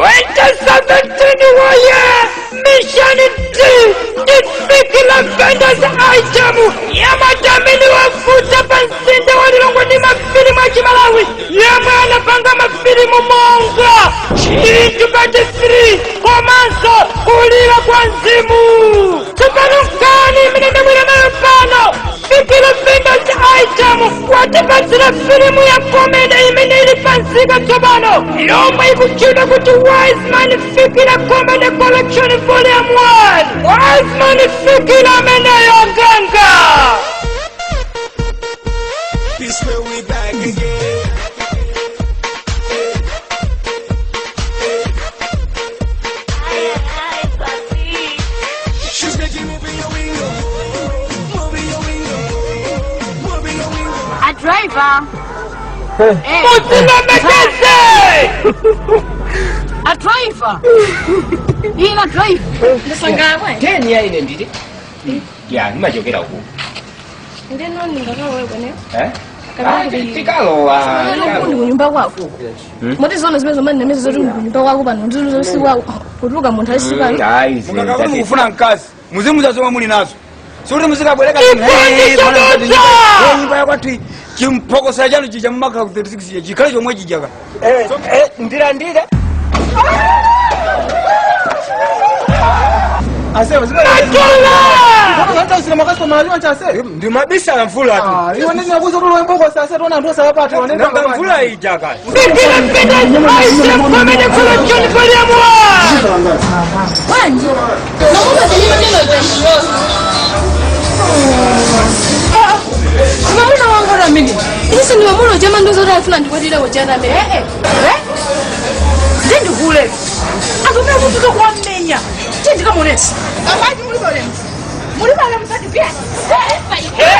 2017 woye! Mission D ndi Fikila Vendors Item yamatamini wafuta pa mzinda wa Lilongwe ndi mafilimu a Chimalawi yemwe anapanga mafilimu monga Chinthu Part 3 komanso Kulira kwa Mzimu. Tsopano nkhani imene ndabwera nayo pano, Fikila Vendors Item watipatsira filimu ya comedy imene ili pamsika tsopano yomwe ikutchedwa kuti Wiseman Fikila Comedy Collection Volume 1. Wiseman Fikila ameneyo ganga. This where we back again. She's making moving your window, moving your window, moving your window. A driver. Eh, Muzilemekeze. a driver. Ina driver. Ndasangala. 10 ya ine nditi ya ndimachokera uku. Ndeno ndingakalowe kwene. Eh? Ah, tikalowa. Kundi kunyumba kwako. Moti zono zimene zomwe ndinameza zoti kunyumba kwako pano ndizo usiku wako kutuluka munthu ali. Ayi. Mukakati mukufuna mkazi, muzimuza zomwe muli nazo, sikuti muzikabwereka Chikondi chabodza! nyumba yakwathu chimpokosera chanu chija mumakhala ku 36 chikhale chomwe chijaka. Ndilandire. Matola. Ndimabisala mvula tu. Nanga mvula ijaka. Fikila Vendors Item Comedy Collection Volume 1. Bwanji. Nakupa ndilima ndino tembuyo. Mamuna wangu na mimi. Isi ni mamuna chama ndozo rafuna ndikwatira kuchana mimi. Eh, eh. Eh? Ndindikule. Azomera kufika kwamenya. Chendikamonesi. Abaji muli bale. Muli bale msati pia. Hey, hey,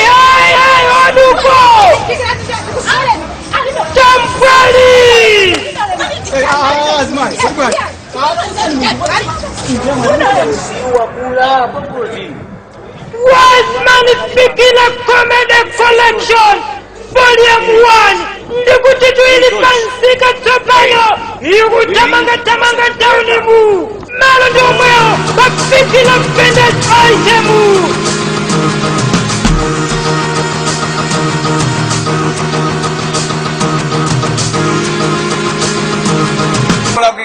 hey, waduko Champali. Wiseman Fikila Comedy Collection Volume 1 ndikuti tuili pamsika tsopano ikutamanga tamanga taunimu malo ndi omwewo pa Fikila Vendors Item.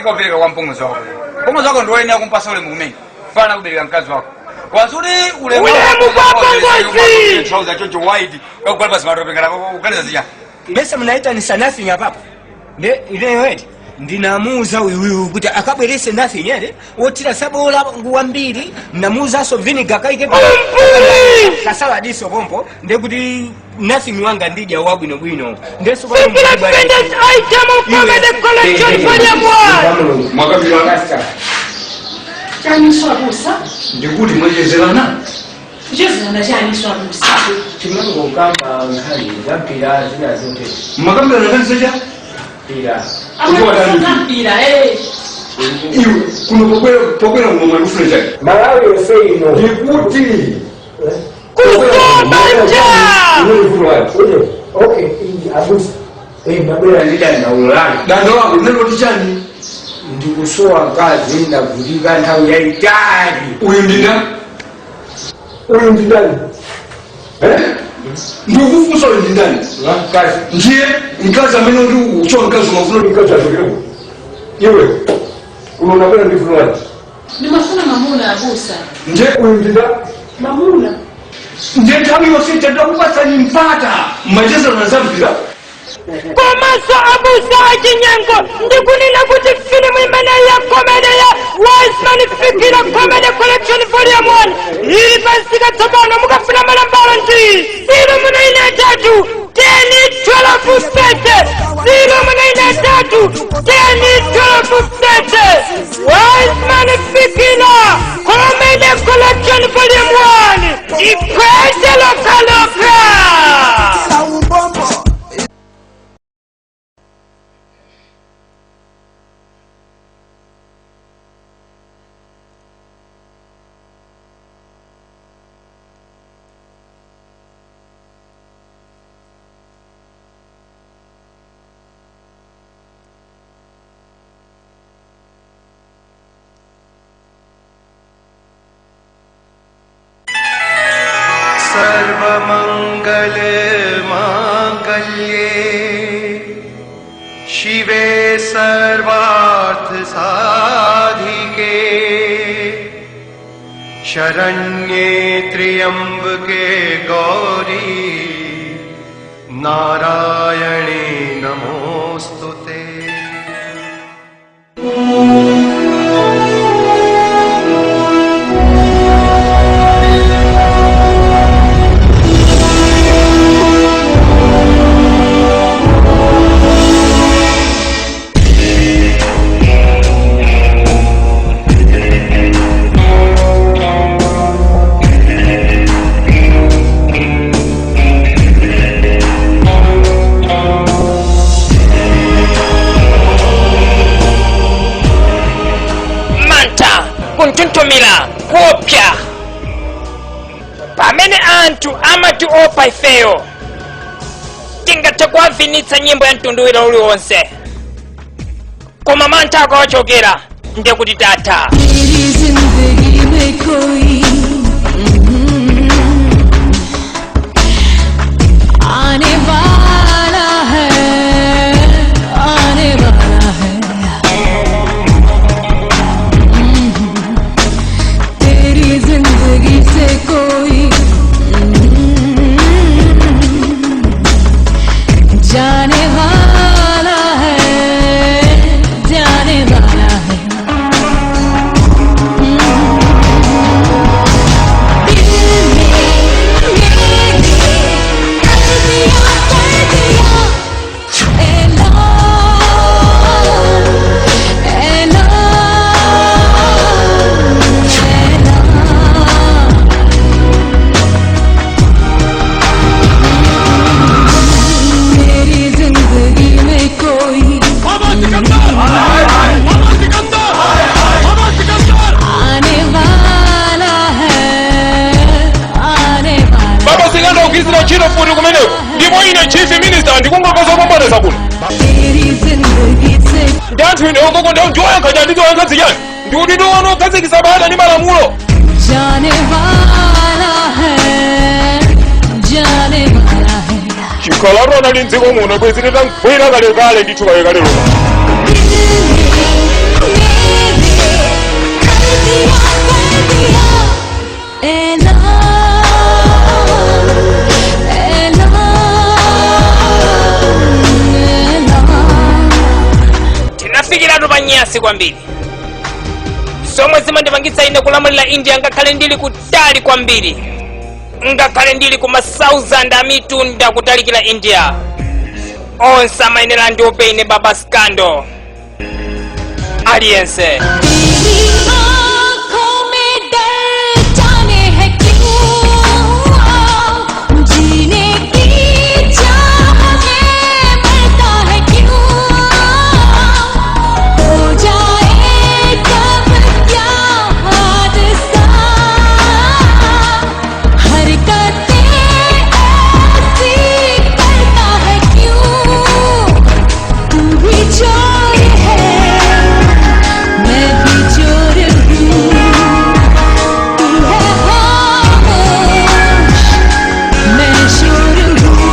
Kubereka kwa mpongozi wako, mpongozi wako ndiwoyenera kumpasa ulemu kumene fana kubereka mkazi wako wasuti. Ulemu kwa pongozi! Trouser chocho wide kakugala pasi matopengera kuganiza zija. Mesa mnaita ni nothing apapo nde ineyo eti ndinamuuza uyuyu kuti akabwerese nothing ere wotira sabola nguwambiri, namuuzaso vinegar kaike. Umpuli! Kasaladiso pompo ndekuti nothing wanga ndidya wabwinobwino ndeso. Fikila Vendors Item Comedy Collection Volume 1. Mwakabira. Chani abusa? Ndikuti mwechezerana. Kuchezana chani abusa? Timangokamba nkhani za mpira zina zote. Mwakambira nkhani cha mpira. Mpira eh. Iwe kuno pokwera pokwera ngoma ndikufuna chani? Malawi yonse ino. Ndikuti Kusobanja. Okay, abusa, ndabwera ndidandaulo langa. Dando wako linaloti chani? Ndikusowa mkazi, ndavutika nthawi yayitali. Uyu ndinda. Uyu ndindani? Ndikufunsa, uyu ndindani? Mkazi. Ndiye mkazi amene uti uchowa mkazi umafuna kuti mkazi achokere Iwe kuno unabwera ndifuna wanji? Ndimafuna mamuna abusa. Ndiye Uyu ndinda. Mamuna. Ndiye nthawi yonse tadakupasani mpata mmachezerana za mpira. Komanso abusa achinyengo, ndikunena kuti filimu imene ya comedy ya Wiseman Fikila Comedy Collection Volume 1 ili pamsika tsopano. Mukafuna manambala ndi 0 9 3 10 12 30, 0 9 3 10 12 30. Wiseman Fikila Comedy Collection Volume 1 ikwete lokaloka. Kila umbombo. Sarvamangala मांगल्ये शिवे सर्वार्थ साधिके शरण्ये त्र्यंबके गौरी नारायणे नमोस्तुते। Mantha, kunthunthumira, kuopsa pamene anthu amatiopa ifeyo, tingathe kuwavinitsa nyimbo ya mtundu wina uliwonse, koma mantha akawachokera ndiye kuti tatha. मेरी जिंदगी में कोई आने वाला है, आने वाला है। तेरी जिंदगी से कोई जाने वाला है, जाने वाला है। मेरी जिंदगी में कोई आने वाला है, आने वाला। Baba Sikandar kugwiritsira ntchito mfuti kumeneko, ndipo ine Chief Minister ndikungomva zopambanitsa kuno. तेरी जिंदगी से Ndi anthu ine okoko ndiwoyankha chani, ndiwoyankha zichani, ndikuti ndiwoona okhazikitsa bata ndi malamulo. जाने वाला है, जाने वाला है। Chikhalatu anali mdziko muno bwezi titamgwira kalekale ndithu kalekale lomwe. ऐलान, ऐलान, ऐलान। Tinafikiratu pa nyasi kwambiri zomwe zimandipangitsa ine kulamulira India ngakhale ndili kutali kwambiri, ngakhale ndili ku ma 1000 amitunda kutalikira India, onse amayenera andiope ine Baba Sikandar aliyense. तेरी आंखों में डर जाने है क्यों, जीने की चाह में मरता है क्यों, हो जाए तब क्या हादसा, हरकतें ऐसी करता है क्यों, तू भी चोर है, मैं भी चोर हूँ, तू है खामोश, मैं शोर हूँ।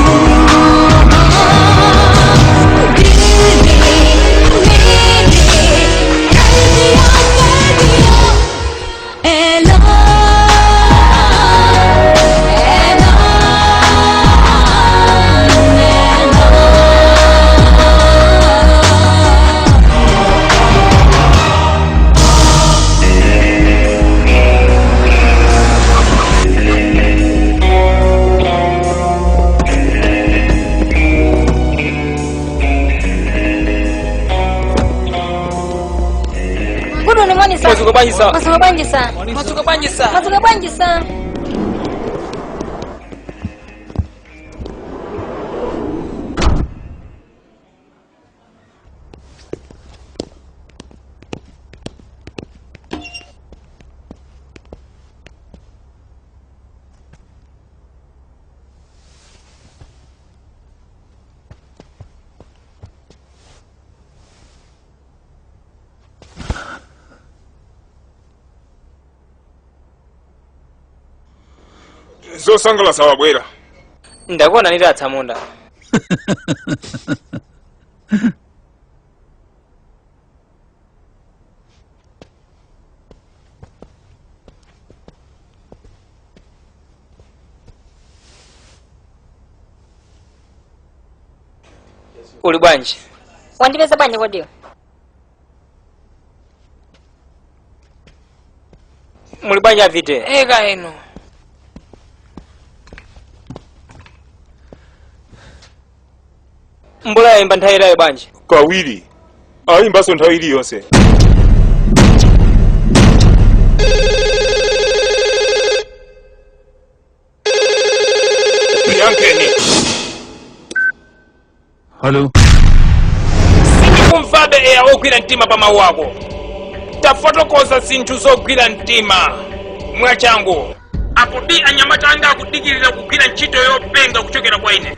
दिल ने मेरे कर दिया, कर दिया ऐलान, ऐलान, ऐलान। Good morning, sir. Masuka bwanji sir. Masuka bwanji sir. Masuka bwanji sir. Masuka bwanji sir. Zosangalatsa wabwera. Ndakuona niti atsamunda. Uli bwanji? Wandipeza bwanji kodi? Muli bwanji avite? Eka ino. Mbola yayimba nthawi itayo bwanji? Kawiri. Ayimbanso nthawi iliyonse. Yankeni. Hello. Sindikumvabe eya wogwira mtima pa mawu ako. Tafotokoza zinthu zogwira mtima mwachangu. Apo bi anyamata anga akudikirira kugwira ntchito yopenga kuchokera kwa ine.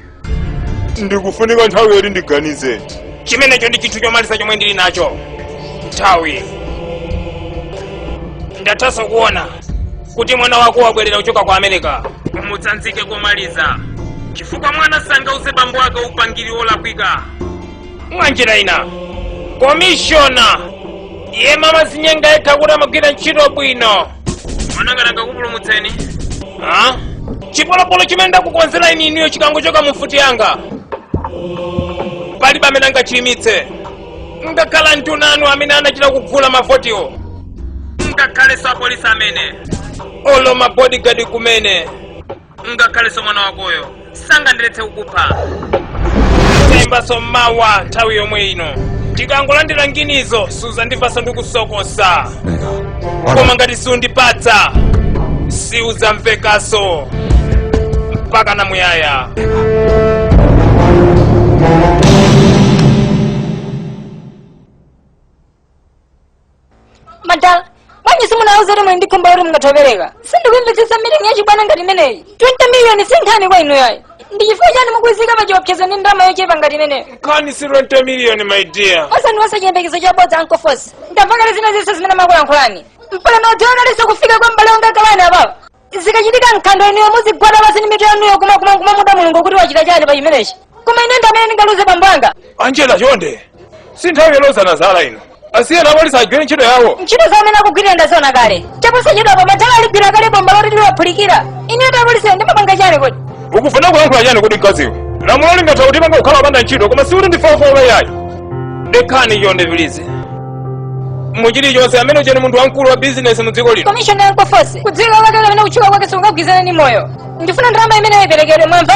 Ndikufunika nthawi yoti ndiganize. Chimenecho ndi chinthu chomaliza chomwe ndili nacho. Nthawi. Ndathanso kuona kuti mwana wako wabwerera kuchoka ku America. Umutsanzike komaliza. Chifukwa mwana sangauze bambo ake upangiri wolakwika. Mwanjira ina, komishona yemwe amazinyenga yekha kuti amagwira ntchito bwino. Mwananga angakupulumutseni. Ha? Chipolopolo chimene ndakukonzera ine inuyo chikangochoka mu mfuti yanga. Palibe amene angachiyimitse. Ngakhale anduna anu amene anachita kugula mavotiwo. Ngakhalenso apolisi amene. Olo ma bodyguard kumene. Ngakhalenso mwana wakoyo sangandiletse kukupha. Tayimbanso mawa nthawi yomwe ino. Ndikangolandira nginizo suzandimvanso ndikusokosa. Koma ngati sundipatsa siuzamvekanso mpaka na muyaya. Madala, bwanji simunauze kuti muli ndi khumbo loti mungathe kupereka? Sindikuimvetsetsa meeting yachibwana ngati imeneyi. 20 million si nkhani kwa inuyo ayi. Ndi chifukwa chani mukuizika pa chiopsezo ndi ndalama yochepa ngati imeneyo? Nkhani si 20 million my dear. Osandipatsa chiyembekezo chabodza Uncle Force. Ndamva kale zina zonse zimene makulankhulani. Mpaka nodziona kalenso kufika kwa m'bale wanga Kalani apapa. Zikachitika nkhandwe inuyo muzigwada pansi ndi mitu yanuyo kuma kuma kumamuda Mulungu kuti wachita chani pa chimenechi. Koma ine ndi amene ndingaluze bambo anga. Angela chonde. Si nthawi yolozana zala ino. Asiyeni apolisi agwire ntchito yawo. Ntchito za amene akugwirira ndaziona kale. Chaposachedwapa madala aligwira kale bomba loti liwaphulikira. Inuyo ndi apolisi ndimapanga chani kodi? Ukufuna kulankhula chani kodi mkaziwe? Lamulo lingatha kutipanga kukhala opanda ntchito koma sikuti ndife ofowoka yayi. Dekhani chonde please. Muchilichonse amene uja ndi munthu wamkulu wa bizinesi mu dziko lino. Commissioner Uncle Force, kudziwika kwake kapena kutchuka kwake sikungagwirizane ndi moyo. Ndifuna ndalama imeneyo iperekedwe mwamva?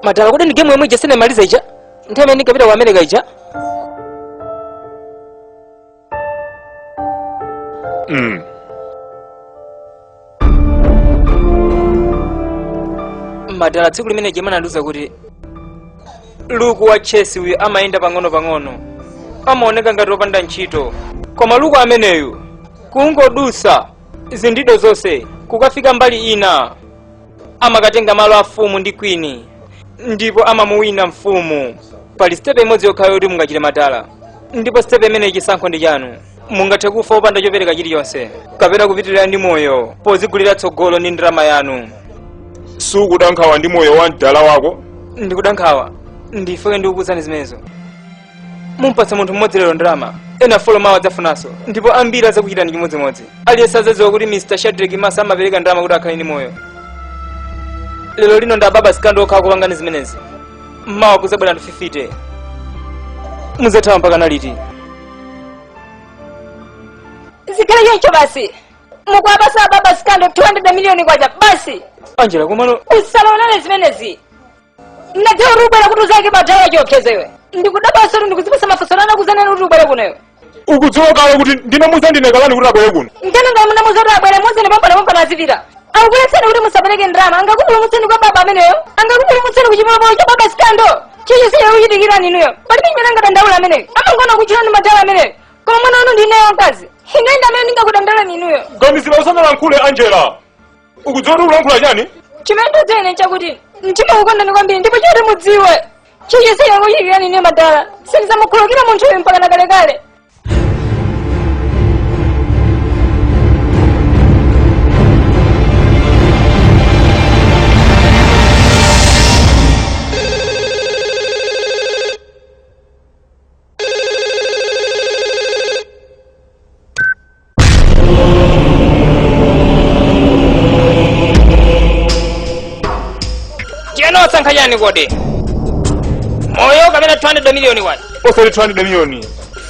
Madala kodi ndi game yomwe ija sinamaliza ija nthawi imene ndinkapita ku America ija? Madala tsiku limene ija munandiuza kuti luku wa chesi uyu amayenda pang'ono-pang'ono amaoneka ngati wopanda ntchito koma luku ameneyu kungodusa zindido zonse kukafika mbali ina amakatenga malo a mfumu ndi kwini ndipo amamuwina mfumu. Pali sitepe imodzi yokhayo yoti mungachite madala, ndipo sitepe imeneyi chisankho ndi chanu. Mungathe kufa opanda chopereka chilichonse kapena kupitirira ndi moyo pozigulira tsogolo ndi ndalama yanu. Sukuda nkhawa ndi moyo wa mdala wako? Ndikuda nkhawa, ndifike ndikukuuzani zimenezo. Mumpatsa munthu mmodzi lero ndalama, ena folo mawa adzafunanso, ndipo ambiri adzakuchitani chimodzimodzi. Aliyense adzadziwa kuti Mr. Shadrack Massa amapereka ndalama kuti akhale ndi moyo. Lero lino ndi ababa Sikando okha akupangani zimenezi. Mawa kudzabwera anthu 50. Mudzathawa mpaka na liti? Zikhale choncho basi. Mukuwapasa ababa Sikando 200 miliyoni kwacha basi. Angela, komano Usalolere zimenezi. Ndadziwa kuti ubwera kuti uzaike madala chiopsezo iwe. Ndikudabwanso kuti ndikuzipasa mafunso anakuuzani kuti ubwere kuno iwe. Ukudziwa kale kuti ndinamuuza ndine Kalani kuti abwere kuno. Ndiyeno ngati munamuuza kuti abwere muuzeni pompano pompano azipita. Akukuletsani kuti musapereke ndalama angakupulumutseni kwa baba ameneyo? Angakupulumutseni ku chipolopolo cha baba Sikando? Chichi siye kuchitikirani inuyo. Palibe chimene angadandaula ameneyo. Amangona kutchulani madala ameneyo. Koma mwana wanu ndi ineyo mkazi. Ine ndi amene ndingakudandaulani inuyo. Ganizira usanalankhule, Angela. Ukudziwa kuti ukulankhula chani? Chimene ndidziwa ine nchakuti ndimakukondani kwambiri ndipo choti mudziwe. Chichi siye kuchitikirani inuyo madala. Sindidzamukhululukira munthuyu mpaka na kalekale. Tiyeno wasankha chani kodi? Moyo kapena 200 miliyoni kwacha? Osati 200 miliyoni,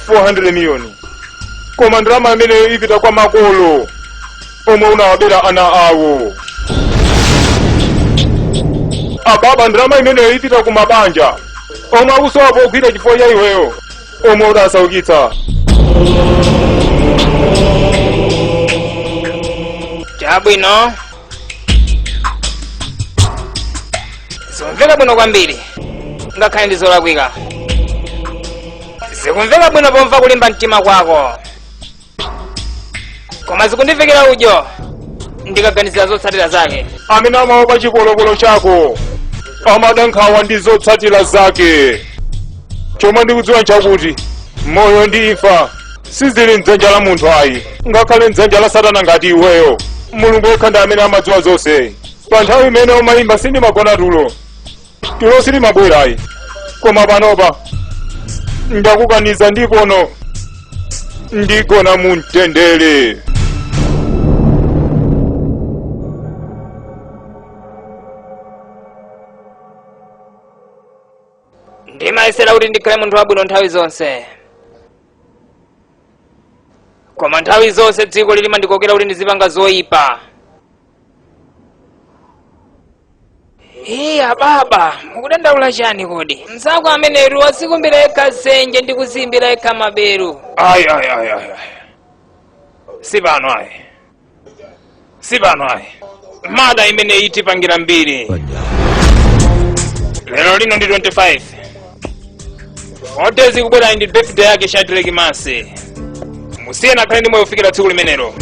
400 miliyoni, koma ndalama imeneyo ipita kwa makolo omwe unawabera ana awo. Ababa, ndalama imeneyo ipita ku mabanja omwe akusowa pogwira chifukwa cha iweyo omwe udasaukitsa. Chabwino, zikumveka bwino kwambiri, ngakhale ndi zolakwika. Zikumveka bwino pomva kulimba mtima kwako, koma zikundivekera udyo ndikaganizira zotsatira zake. Amene amaopa chipolopolo chako amada nkhawa ndi zotsatira zake. Chomwe ndikudziwa nchakuti moyo ndi imfa sizili mdzanja la munthu ayi, ngakhale mdzanja la satana ngati iweyo. Mulungu yekha ndi amene amadziwa zonse. Pa nthawi imene umayimba sindimagona tulo, tulo silimabwera ayi, koma panopa ndakukaniza ndipono ndigona mu mtendere. Ndimayesera kuti ndikhale munthu wabwino nthawi zonse, koma nthawi zonse dziko limandikokera kuti ndizipanga zoyipa. Iya baba, mukudandaula chani kodi? Mzako ameneyu wazikumbira yekha dzenje ndi kuzimbira yekha maberu. Ayi, ayi, ayi, ayi, si pano ayi, si pano ayi. Mada imeneyi itipangira mbiri. Lero lino ndi 25 4 days ikubwera ndi birthday yake Shadrack Masi. Musiyeni akhale ndi moyo kufikira tsiku limenelo.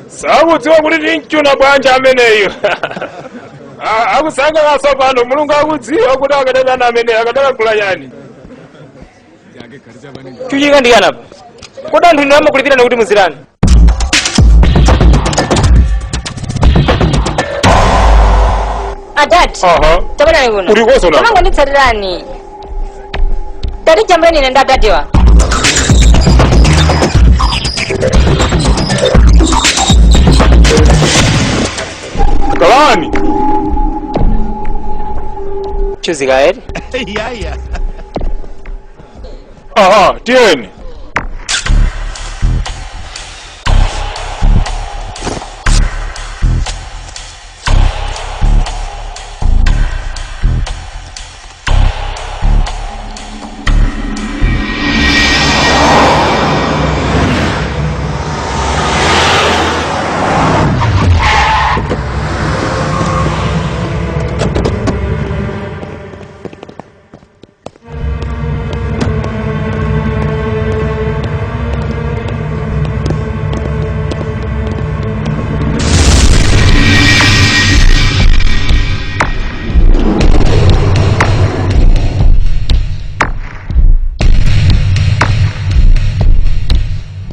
Sakudziwa kuti tinchuna bwanji ameneyo. Akusangalasa pano. Mulungu akudziwa kuti akadadana ameneyo akadalagula yani. Chuchika ndi kanapa. Kodi anthu inu amakulipirani kuti muzirani? Adadi. Aha. Tabwerani kuno. Uli koso na? Tamangonditsatirani. Tatijambuleni ine ndi adadiwa. Kalani. Chuzika eri. Aha, tiyeni.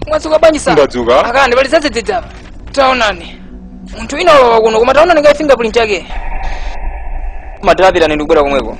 Mwadzuka bwanji sa? Ndadzuka. Akani pali zadzidzidzi apa. Taonani, munthu wina walowa kuno, koma taonani ka fingerprint yake. Madalapirani, ndikubwera komweko.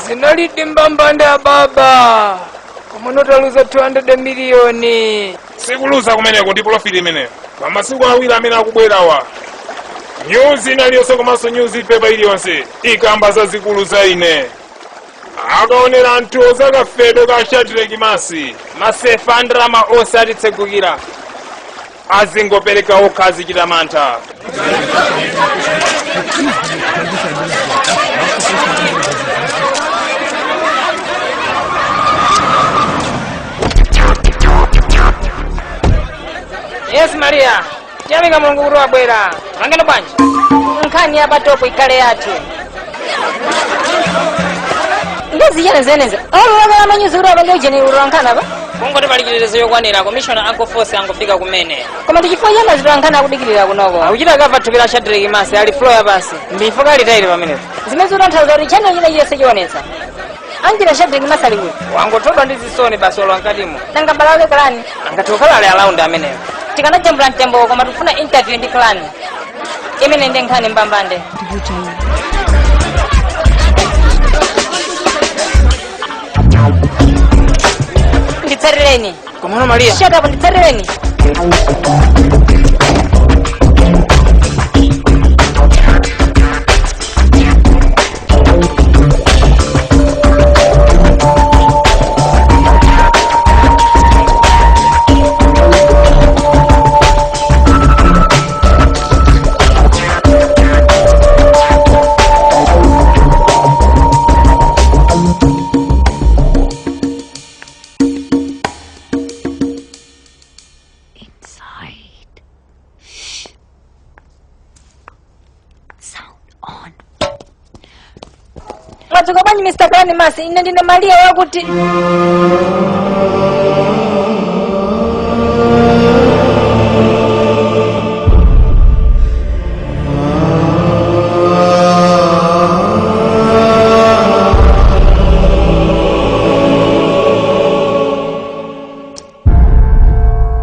Zinalidi mbambanda baba, koma notaluza 200 miliyoni. Sikuluza kumeneko ndi profit imeneyo. Pamasiku awiri amene akubwerawa, nyuzi ina iliyonse komanso newspaper iliyonse ikamba zazikulu za ine. Akaonera anthu ozakafedwe ka Shadrack Masi. Masefa a ndalama onse atitsegukira, azingopereka okha azichita mantha. Yes Maria, tiyamika Mulungu kuti wabwera. Mangeno bwanji? Nkhani ya patopo ikhale yathu. Ndiziyene zeneze. Olulakala manyuzi kuti apange ujeni utolankhani apa? Kungoti pali chitetezo chokwanira, commissioner Uncle Force angofika kumene. Koma ndi chifukwa chani azitolankhani akudikirira kunoko? Akuchita cover thupi la Shadrack Masi ali floor yapansi. Ndifuka ali taili pamenepo. Zimene zikutanthauza kuti channel china chilichonse chionetsa. Angela Shadrack Masi ali kuti? Wangothodwa ndi zisoni basi walowa mkatimo. Nanga m'bale wake Klani? Angathe kukhala ali around ameneyo. Tikanajambula mtembo koma tikufuna interview ndi Klani. Imene ndi nkhani mbambande. Nditsatireni. Komano Maria. Shut up, nditsatireni. Inside. Shh. Sound on. Mwadzuka bwanji Mr. Klani Masi, ine ndine Maria wakuti.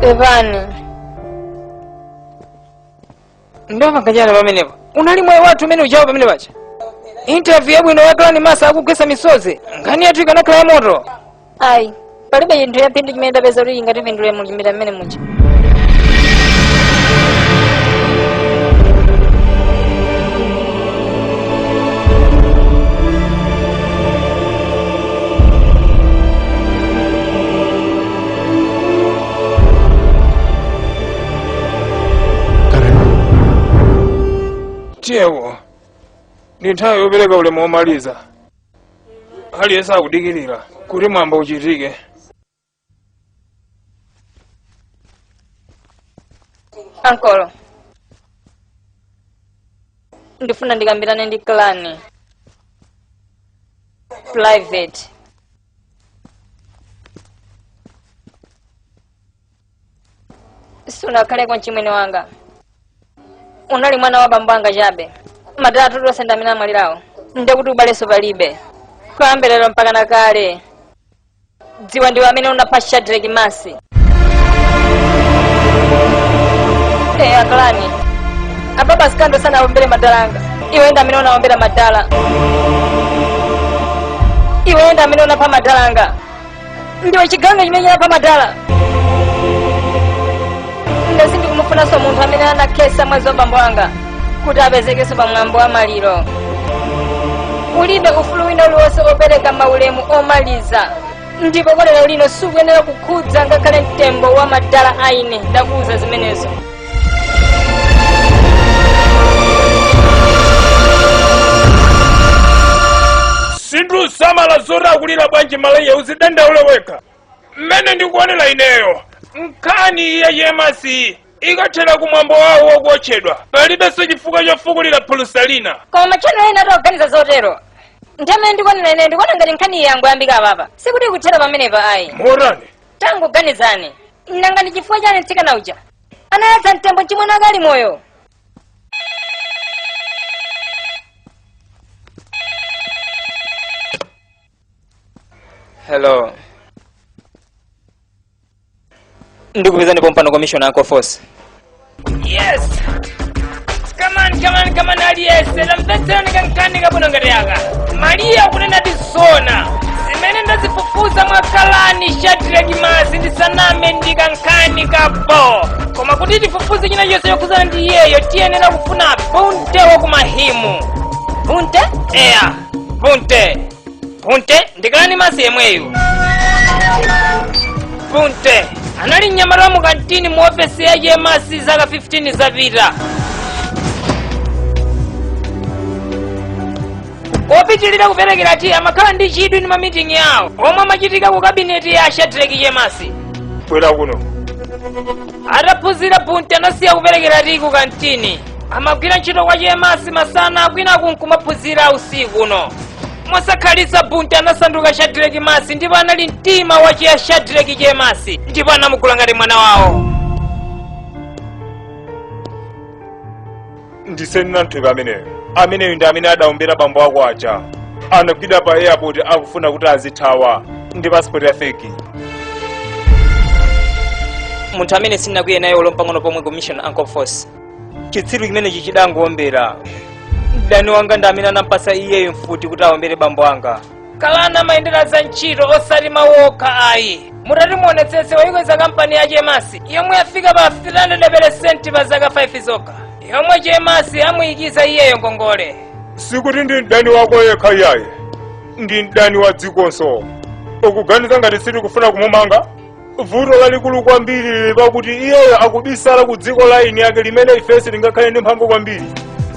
Pepani. Ndopanga chani pamenepo? Unali mwayi wathu umene uchawo pamene pacha. Interview yabwino ya Klani Masi akugwetsa misozi. Nkhani yathu ikanakhala ya moto. Ayi, palibe chinthu cha phindu chimene tapeza kuti ingatipindule muchimita mmene muja. Tiyewo ndi nthawi yopereka ulemu womaliza. Aliyense akudikirira kuti mwambo uchitike. Ankolo, ndifuna ndikambirane ndi Klani private. Sunakhaleko mchimwene wanga, unali mwana wa bambo anga chabe. Madala athu tonse ndi amene amwalirawo, ndekuti ubalenso palibe. Kuyambira lero mpaka na kale, dziwa ndiwe amene unapha Shadrack Masi. Eya Klani, ababa Sikando sanawombere madala anga, iwe ndi amene unawombera madala. Iwe Iwe ndi amene unapha madala anga. Ndiwe chigawenga chimene chinapha madala. Ine sindikumufunanso munthu amene anakhetsa mwazi wa bambo anga kuti apezekenso pa mwambo wa maliro. Ulibe ufulu wina uliwonse opereka maulemu omaliza, ndipo kwa lero lino sukuyenera kukhudza ngakhale mtembo wa madala aine. Ndakuuza zimenezo. Sindisamala zoti akulira bwanji Malaiya, uzidandaule wekha. Mmene ndikuonera ineyo, nkhani iya chemasi ikathera kumwambo wawo wokuotchedwa, palibenso chifukwa chofukulira phulusa lina. Koma matchano ena atakuganiza zotero. Nthawi imene ndikuonera ine, ndikuona ngati nkhani iyi yangoyambika apapa, sikuti ikuthera pamenepa ayi. Motani? Tangoganizani, nanga ndi chifukwa chani mtsikana uja anayatsa mtembo mchimwene wake ali moyo? Hello, ndikupezani pompano, commissioner uncle Force. Yes, come on, come on, come on. Aliyese tamvetserani kankhani kabwino ngati aka. Mariya kunena tisona zimene ndazifufuza mwakhalani Shadrack Masi, ndisaname ndi kankhani kapo, koma kuti tifufuze china chonse chokhuzana ndi iyeyo tiyenera kufuna bunte wakumahimu. Bunte? Eya, bunte. Bunte ndikalani Masi yemweyu. Bunte anali mnyamata wa mukantini mu ofesi ya Chemasi zaka 15 zapita. Kopitilira kuperekera ti amakhala ndi chidwi ndi mamitingi yawo omwe amachitika ku kabineti ya Shadrack Chemasi. Bwera kuno. Ataphunzira, Bunte anasiya kuperekera ti ku kantini. Amagwira ntchito kwa Chemasi masana, kwina kunkumaphunzira usiku uno. Mosakhalitsa Bunte anasanduka Shadrack Masi ndipo anali mtima wachiya Shadrack Chemasi ndipo anamugula ngati mwana wawo. Ndiseni nanthupi ameneyo. Ameneyo ndi amene adaombera bambo ako aja. Anagwidwa pa airport akufuna kuti azithawa ndi passport ya fake. Munthu amene sindinakwiye naye olo pang'ono pomwe, commissioner uncle Force, chitsiru chimenechi chidangowombera. Mdani wanga ndi amene anampasa iyeyo mfuti kuti awombere bambo anga. Kalana amayendera za ntchito osati mawu okha ayi. Mutati muonetsetse, wayikweza kampani ya Chemasi yomwe yafika pa 300% pa zaka 5 zokha, yomwe Chemasi amuyikiza iyeyo ngongole. Sikuti ndi mdani wako yekha iyayi, ndi mdani wa dzikonso. Ukuganiza ngati sitikufuna kumumanga? Vuto lalikulu kwambiri lili pakuti iyeyo akubisala ku dziko la eni yake limene ifenso tingakhale ndi mphamvu kwambiri.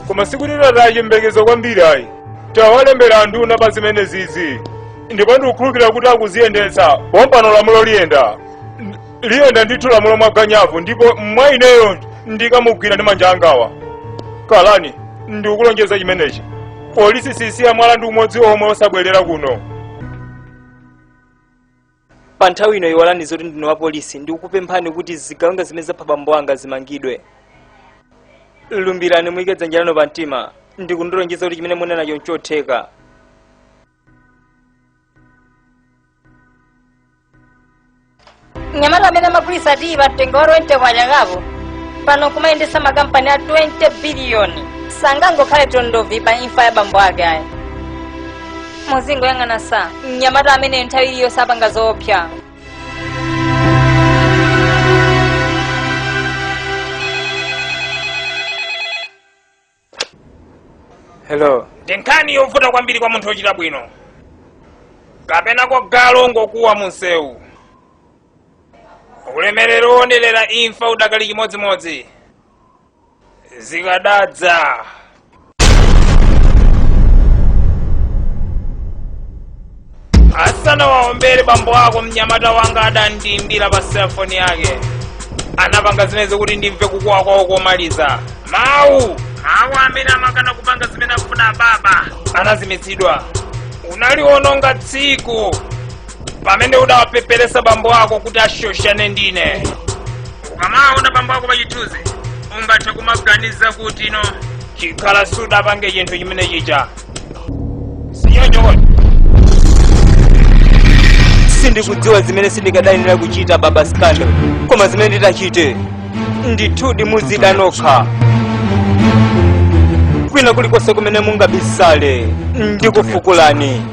Koma sikuti tataya chiyembekezo kwambiri ayi. Tawalembera anduna pa zimene zizi ndipo ndikukhulupirira kuti akuziyendetsa. Pompano lamulo liyenda, liyenda ndithu lamulo mwaganyavu, ndipo mwa ineyo ndikamugwira ndi manja angawa. Kalani, ndikukulonjeza chimenechi, polisi sisiya mwala ndi umodzi omwe osabwerera kuno. Pa nthawi ino iwalani zoti ndinu wa polisi. Ndikukupemphani kuti zigawenga zimene zapha bambo anga zimangidwe. Lumbirani, muyike dzanja lanu pa mtima ndikundilonjeza kuti chimene munenacho nchotheka. Mnyamata amene amagulitsa tiyi pa mtengo wa 20 kwacha kapo pano kumayendetsa makampani a 20 biliyoni sangangokhale tondovi pa imfa ya bambo ake ayi. Muzingoyang'ana sa mnyamata amene nthawi iliyonse apanga zoopsa. Hello. Ndi nkhani yovuta kwambiri kwa munthu wochita bwino kapena kwa galu ongokuwa mu msewu. Ulemerero wonerera imfa udakali chimodzimodzi zikadadza. Asanawaombere bambo ako, mnyamata wanga adandiimbira pa selfoni yake. Anapanga zimenezo kuti ndimve kukuwa kwawo komaliza. Mawu awo amene amakana kupanga zimene akufuna baba anazimitsidwa. Unaliwononga tsiku pamene udawapeperesa bambo ako kuti ashoshane ndine. Ukamaona bambo ako pachithunzi ungathe kumaganiza kuti no chikhala sudapange chinthu chimene chija sinyonyo. Sindikudziwa zimene sindikadayenera kuchita, baba Scandal, koma zimene nditachite ndithudi muzida nokha. Kwina kulikonse kumene mungabisale ndikufukulani.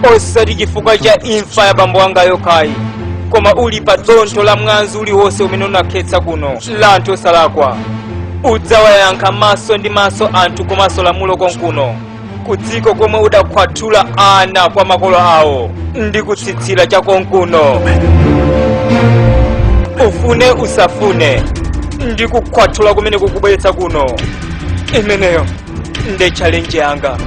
Osati chifukwa cha imfa ya bambo anga yokhayi, koma uli pa dontho la mwazi uliwonse umene unakhetsa kuno la anthu osalakwa. Udzawayankha maso ndi maso anthu komanso lamulo konkuno ku dziko komwe udakhwathula ana kwa makolo awo ndi kutsitsira cha konkuno. Ufune usafune, ndi kukhwathula kumene kukubweretsa kuno. Imeneyo nde challenge yanga.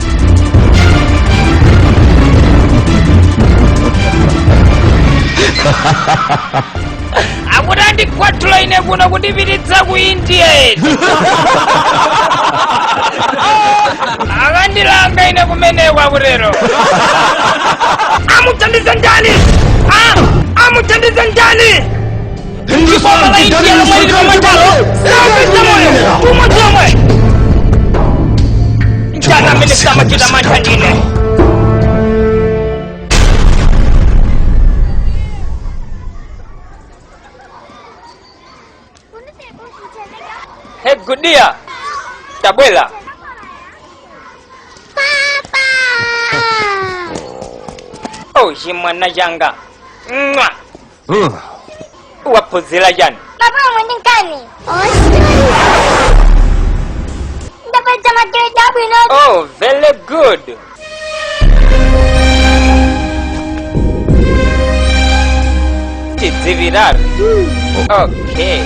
Akuti andikhwathula ine kuno kundipititsa ku India eti. Akandilanga ine kumeneko akutero. Amuthandize ndani? Ah, amuthandize ndani? Boma la India lomwe lili pamatalo sapeza moyo umodzi omwe. Ndani amene samachita mantha ndine. Hey, Gudia, tabwela. Oh, chimwana changa. Mwa. Waphunzira chani? Baba mwini nkani? Ndapeza magrade abwino. Oh, very good. Tidzivirari. Okay.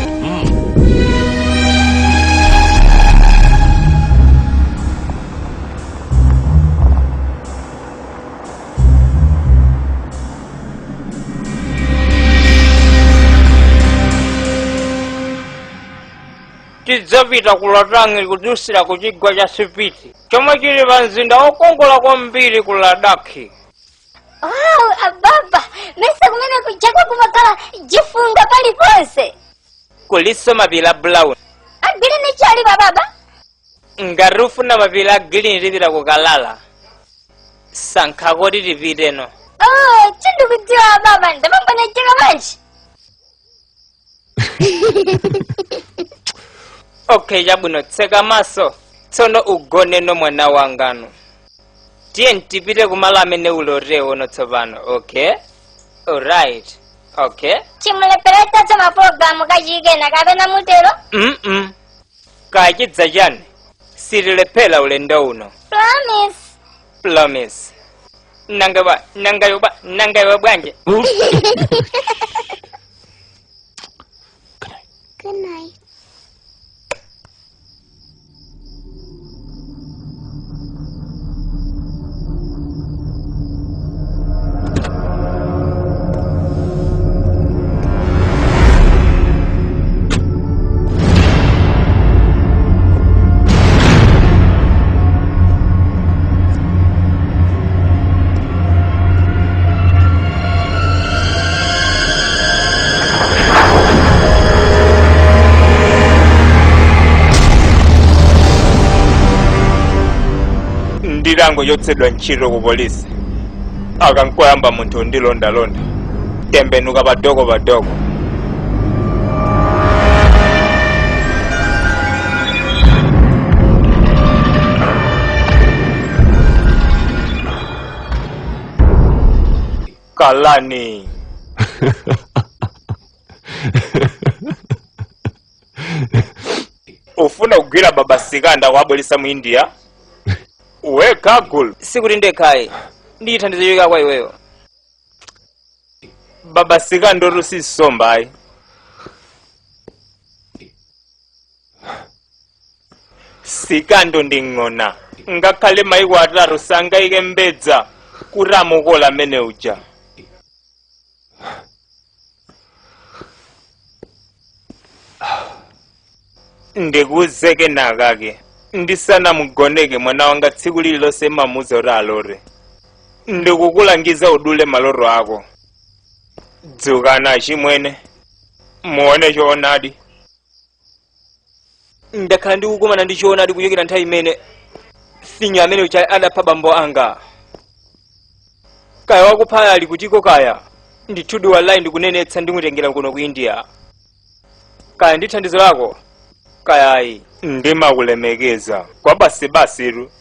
Tidzapita ku Latangi kudusira ku chigwa cha Sipiti chomwe chili pa mzinda wokongola kwambiri ku Ladakhi. Wow, ababa, mesa kumene kujako kumakhala jifunga paliponse. Kuliso mapiri a brown. A green chali bababa. Ngati ufuna mapiri a green tipita ku Kalala. Sankha koti tipiteno. Oh, sindikudziwa baba, ndapambana chaka bwanji. Okay, chabwino, tseka maso tsono ugoneno mwana wangano. Tiye tipite kumalo amene ulotewono tsopano. Okay, alright, okay. Chimulepheretsa mapulogalamu kachikena kapena mutero? Kachidza chani, sitilephera ulendo uno. Promise. Promise. Nanga ba nanga yoba nanga yoba bwanji. Good night. Nditangochotsedwa ntchito ku polisi, akankoyamba munthu ndilondalonda tembenuka padoko padoko. Kalani. Ufuna kugwira baba Sikanda kuwabweretsa mu India? Wekha gulu. Sikuti ndekhayi, ndithandizo chochokera kwa iweyo. Baba Sikanda otu sisomba ayi. Sikando ndi ng'ona, ngakhale maiko atatu sangaike mbedza kuti amukola amene uja. Ndikuwuzeke nakake, ndisanamugoneke mwana wanga tsiku lililonse mamuza kuti alote. Ndikukulangiza udule maloto ako. Dzukani achimwene, muone choonadi. Ndakhala ndikukumana ndi choonadi kuchokera nthawi imene finyo amene uja adapha bambo anga. Kaya wakupha ali kutiko kaya, ndithudi wallahi ndikunenetsa ndimutengera kuno ku India. Kaya ndi thandizo lako, kaya ayi. Ndimakulemekeza kwa basibasitu.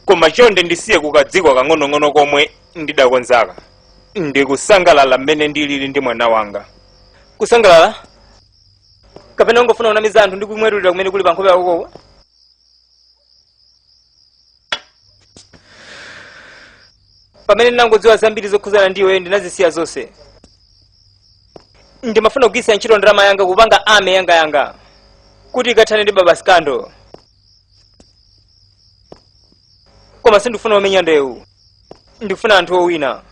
Koma chonde ndisiye kukadziko kang'onong'ono komwe ndidakonzaka. Ndikusangalala mmene ndilili ndi mwana wanga. Kusangalala? Kapena ungofuna kunamiza anthu ndi kumwetulira kumene kuli pa nkhope yakoko? Pamene ndinangodziwa zambiri zokhuzana ndi iweyo, ndinazisiya zonse. Ndimafuna kugwiritsa ntchito ndalama yanga kupanga army yangayanga kuti ikathane ndi Baba Scandal, koma sindifuna omenya ndewu, ndifuna anthu owina.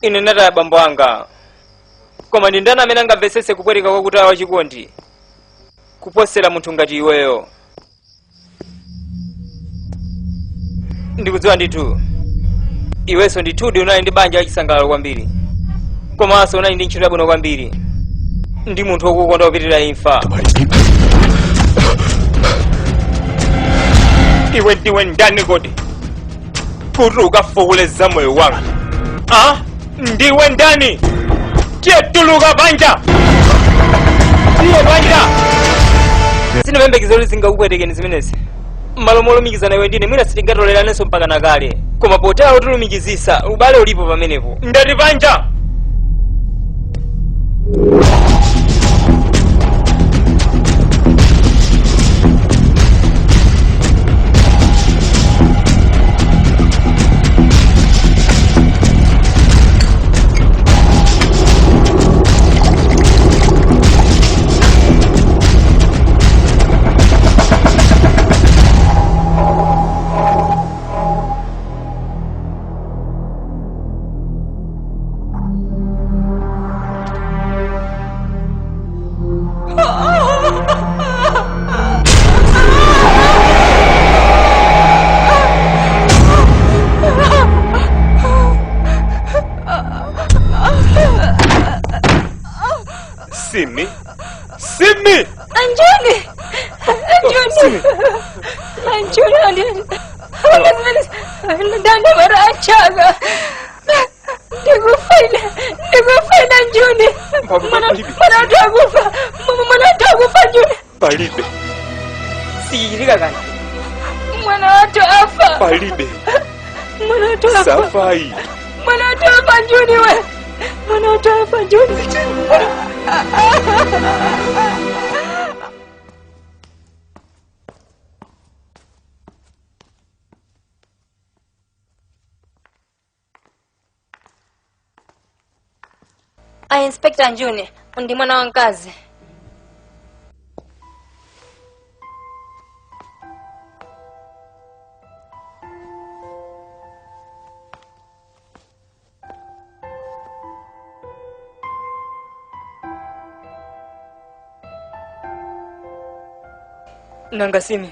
Ine ndinataya bambo anga, koma ndi ndani amene angamvetsetse kupweteka kwakutaya wachikondi kuposera munthu ngati iweyo? Ndikudziwa ndithu iwenso ndithudi unali ndi banja lachisangalalo kwambiri, komanso unali ndi ntchito yabwino kwambiri ndi munthu wokukonda kupitirira imfa. Iwe ndiwe ndani kodi kuti ukafukule za moyo wanga? A, ndiwe ndani? Tiye, tuluka panja, tiye panja. Sindinayembekeze kuti zingakupwetekeni zimenezi. Mmalo molumikizana iwe ndine, mwina sitingatoleranenso mpaka nakale, koma potero tilumikizisa ubale ulipo pamenepo. Ndati panja. Simi, Simi! Anjuni! Anjuni! Anjuni, Anjuni! Ndandamara achaga. Ndikufaina, ndikufaina Anjuni. Mwana atakufa, mwana atakufa Anjuni. Palibe. Sichichitika kani. Mwana watu afa. Palibe. Mwana watu afa. Safai. Mwana watu afa Anjuni we. Mwana watu afa Anjuni. A Inspector Njuni ndi mwana wa mkazi. Nanga Simi?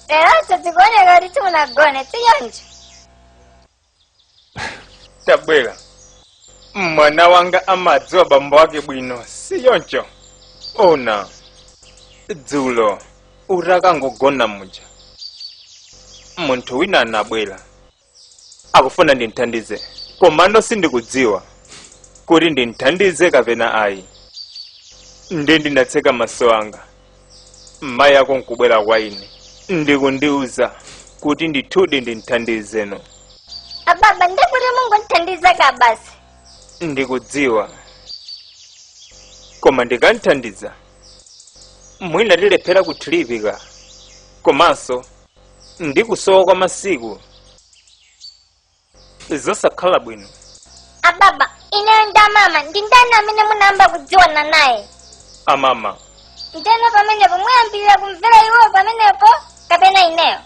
Leronso zikuoneka kuti simunagone, sichoncho? Tabwera, mwana wanga amadziwa bambo ake bwino, sichoncho? Ona, dzulo utakangogona muja, munthu wina anabwera akufuna ndimthandize, komano sindikudziwa kuti ndimthandize kapena ayi. Ndi ndinatseka maso anga, mayi ako nkubwera kwa ine ndikundiuza kuti ndithudi ndimthandizeno. Ababa, ndekuti mungondithandiza ka basi. Ndikudziwa, koma ndikanthandiza mwina tilephera kuthilipika, komanso ndikusowa kwa masiku, zosakhala bwino. Ababa, ineyo ndi amama ndi ndani amene munayamba kudziwana naye? Amama. Ndeno pamenepo muyambirira kumvera iwowo pamenepo kapena ineyo?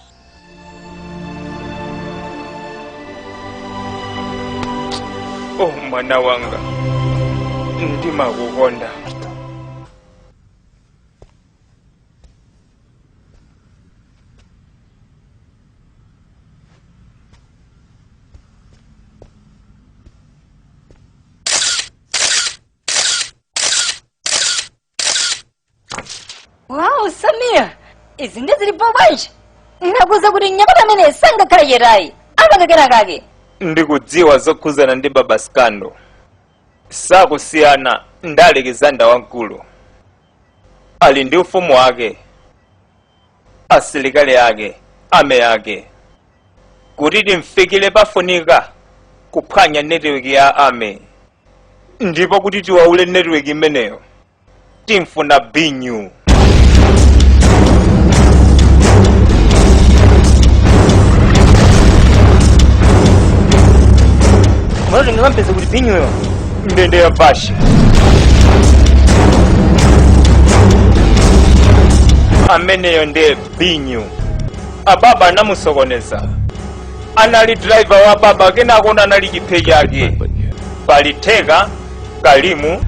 Oh, mwana wanga, ndimakukonda. Wow, Samia, izi ndi zilipo bwanji? Ndakuuza kuti mnyamata amene sangakhale chetayi, apanga kena kake. Ndikudziwa zokhuzana ndi Baba Skando, sakusiyana ndi Alexander wamkulu. Ali ndi ufumu wake, asilikali ake, ame ake. Kuti timfikire pafunika kuphwanya netiweki ya ame, ndipo kuti tiwaule netiweki imeneyo timfuna Binyu. Mwana, ndingampeze kuti Binyuyo? Ndende ya Vashi. Ameneyo ndiye Binyu. Ababa anamusokoneza. Anali driver wa baba, kenakona anali chiphe chake. Pali Theka, Kalimu,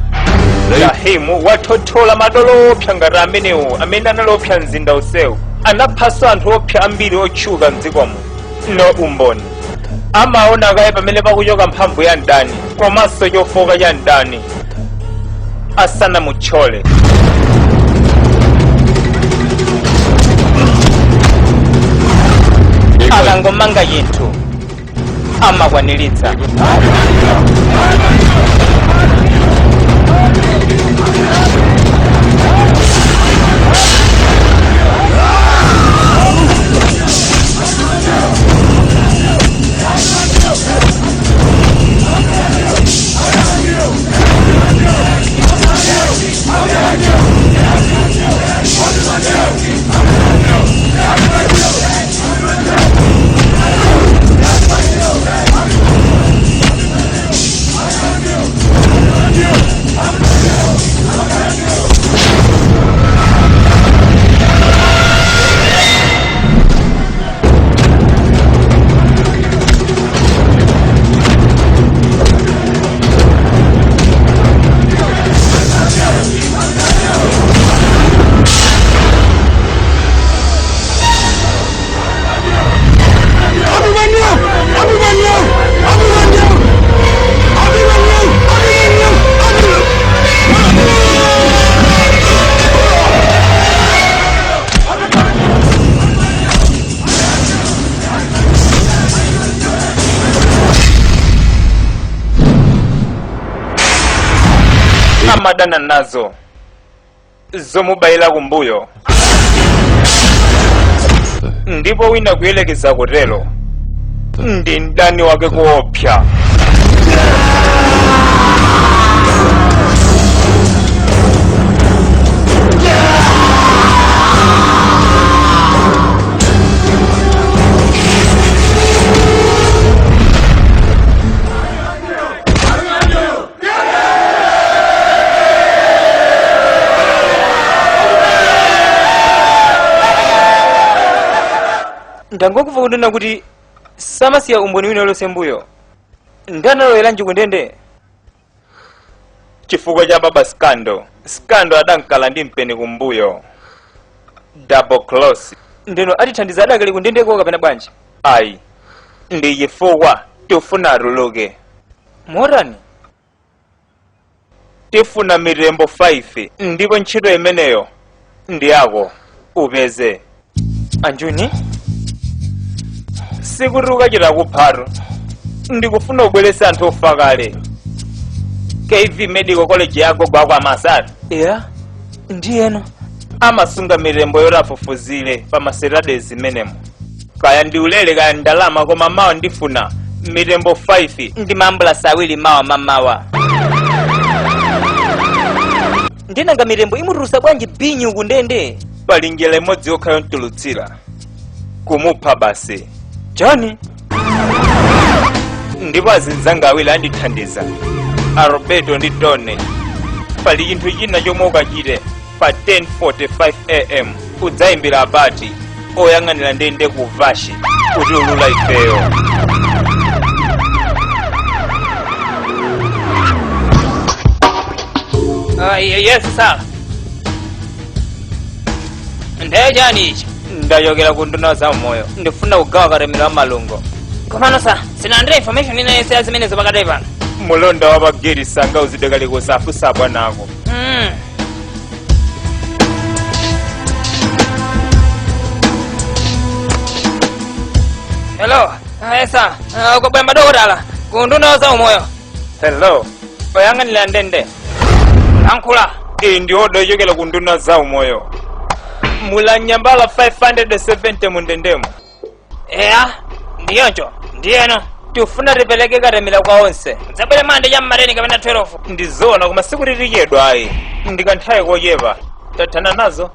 Rahimu wathothola madolo opsa ngati amenewo amene anali opsa mzinda usewu. Anaphanso anthu opsa ambiri otchuka mdzikomo. No umboni. Amaona kaye pamene pakuchoka mphamvu ya mdani komanso chofoka cha mdani asanamutchole. Akangomanga chinthu amakwaniritsa. Amadana nazo zomubayira kumbuyo, ndipo wina kuyelekeza kutero ndi mdani wake kuopsa. Ndangokumva kunena kuti samasiya umboni wina uliwonse mbuyo. Ndanaloweranji kundende? Chifukwa cha Baba Skando. Skando adankala ndi mpeni kumbuyo, double cross. Ndeno atithandiza adakali kundendeko kapena bwanji? Ayi, ndi chifukwa tifuna atuluke. Motani? Tifuna mitembo 5, ndipo ntchito imeneyo ndi yako, upeze. Anjuni, sikuti ukachita kuphatu, ndikufuna ubwerese anthu ofa kale. KV Medical College yako gwakwa amasati. Yeah, ndiyeno amasunga mitembo yoti afufuzire pa maserade zimenemo, kaya ndi ulere kaya ndalama, koma mawa ndifuna mitembo 5 ndi maambulasi 2 mawa mamawa. Ndinanga mitembo imutulusa bwanji binyu kundende? Pali njira imodzi yokha yontulutsira, kumupha basi. Chani? Ndipo azinzanga awiri andithandiza, Aroberto ndi Tony. Pali chinthu china chomwe ukachite pa 10:45 am, udzayimbira abati oyang'anira ndende ku Vashi kuti ulula ifeyo. Yes sir. Ndiye chani ichi? Ndachokera ku nduna za umoyo, ndifuna kugawa katemera wa malungo. Komano sa sinalandira information ina yense ya zimenezo pakati pano. Mulonda wa pageti sangauzidwe kalikonse, afunsa bwanako. Hello, yes sir. Kwabwera madokotala ku nduna za umoyo. Hello, oyang'anira ndende, Ankhula. Iyi ndi order yochokera ku nduna za umoyo. Mulanyambala 570 mundendemo. Eya, ndiyoncho. Ndiyeno tifuna tipereke katemera kwa onse. Dzabwere mande cha mma 10 kapena 12. Ndizona, koma sikuti tichedwa ayi, ndikanthawi kochepa, tathana nazo.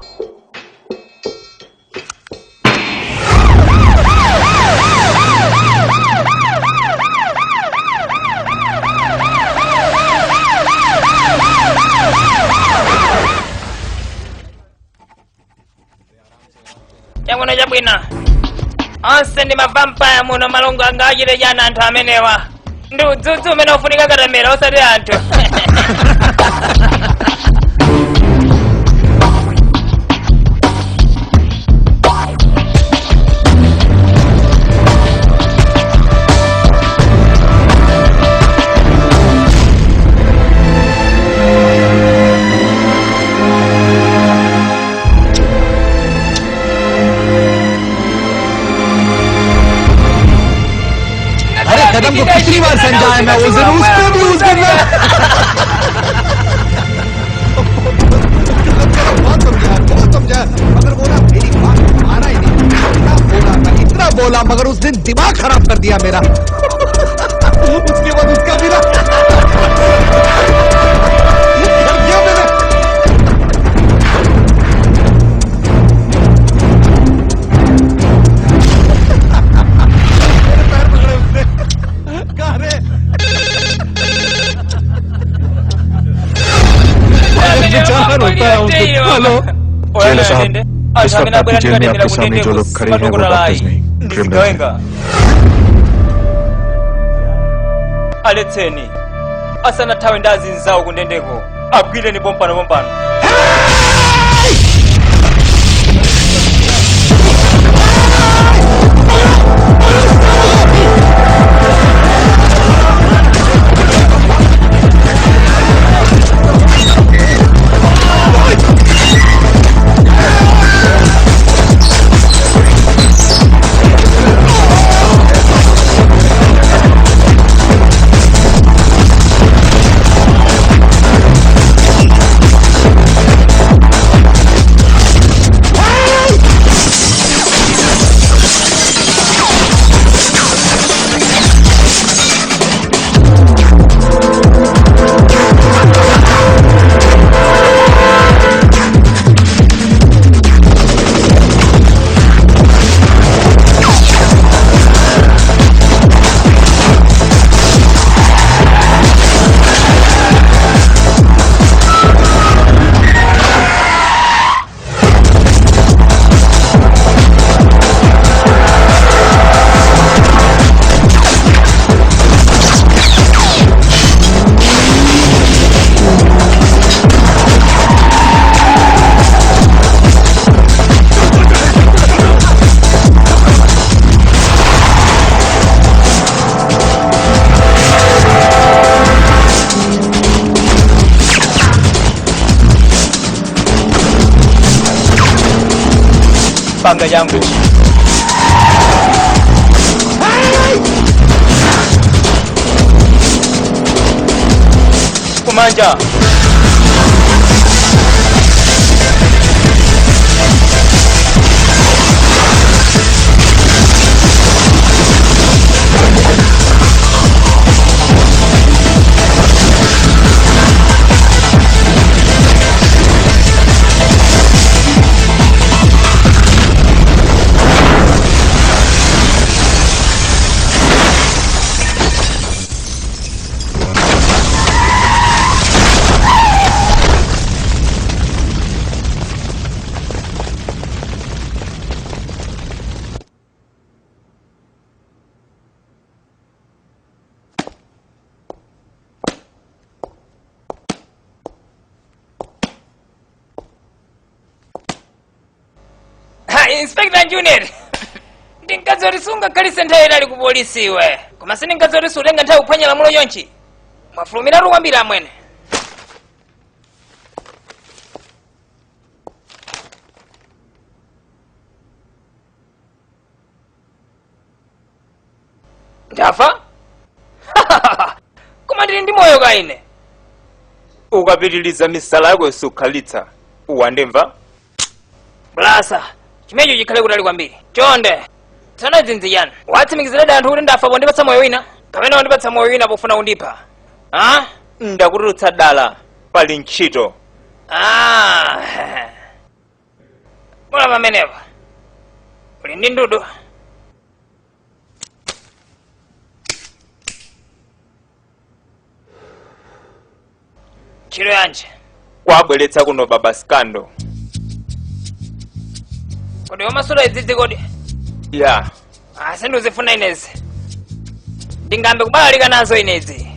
Chabwino, chabwino. Onse ndi mavampaya muno. Malungo anga achite chana anthu amenewa? Ndi udzudzu umene ufunika katemera, osati anthu. अरे कदम को कितनी बार समझाया मैं उस दिन, उसको भी उस दिन मैं बहुत समझाया, बहुत समझाया, मगर वो ना मेरी बात माना ही नहीं। इतना बोला मैं, इतना बोला, मगर उस दिन दिमाग खराब कर दिया मेरा। उसके बाद उसका भी ना कर दिया मैंने। मेरे पैर पकड़े उसने, कहा रे बेचारा रोता है उस दिन। हेलो जेलर साहब, इस वक्त आपकी जेल में आपके सामने जो लोग खड़े हैं वो डॉक्टर्स नहीं, क्रिमिनल्स हैं। Ndizigawenga. Aletseni asanathawe ndi azinzawo kundendeko, agwireni pompano pompano. Panga changu. Kumanja. Ha, Inspector Junior. Ndinkadziwa kuti sungakhalise nthawi itali ku polisi iwe. Koma sindinkadziwa kuti sutenga nthawi kuphwanya lamulo chonchi. Mwafulumiratu kwambiri amwene. Ndafa? Koma ndili ndi moyo ka ine. Ukapitiliza misala yako sukhalitsa, wandimva? Blasa, chimenecho chikhale kutali kwambiri. Chonde, tsono dzinzi chani? Watsimikiziradi anthu kuti ndafa pondipatsa moyo wina? Kapena wandipatsa moyo wina pofuna kundipha? Ha? Ndakutulutsa dala, pali ntchito. Ah. Bola pamenepo. Uli ndi ndudu. Ntchito yanji? Kwabweretsa kuno baba Scandal. Kodi wamasuta idzidzi kodi? Ya. Ah, sindikuzifuna inezi. Ndingambe kubalalika nazo inezi.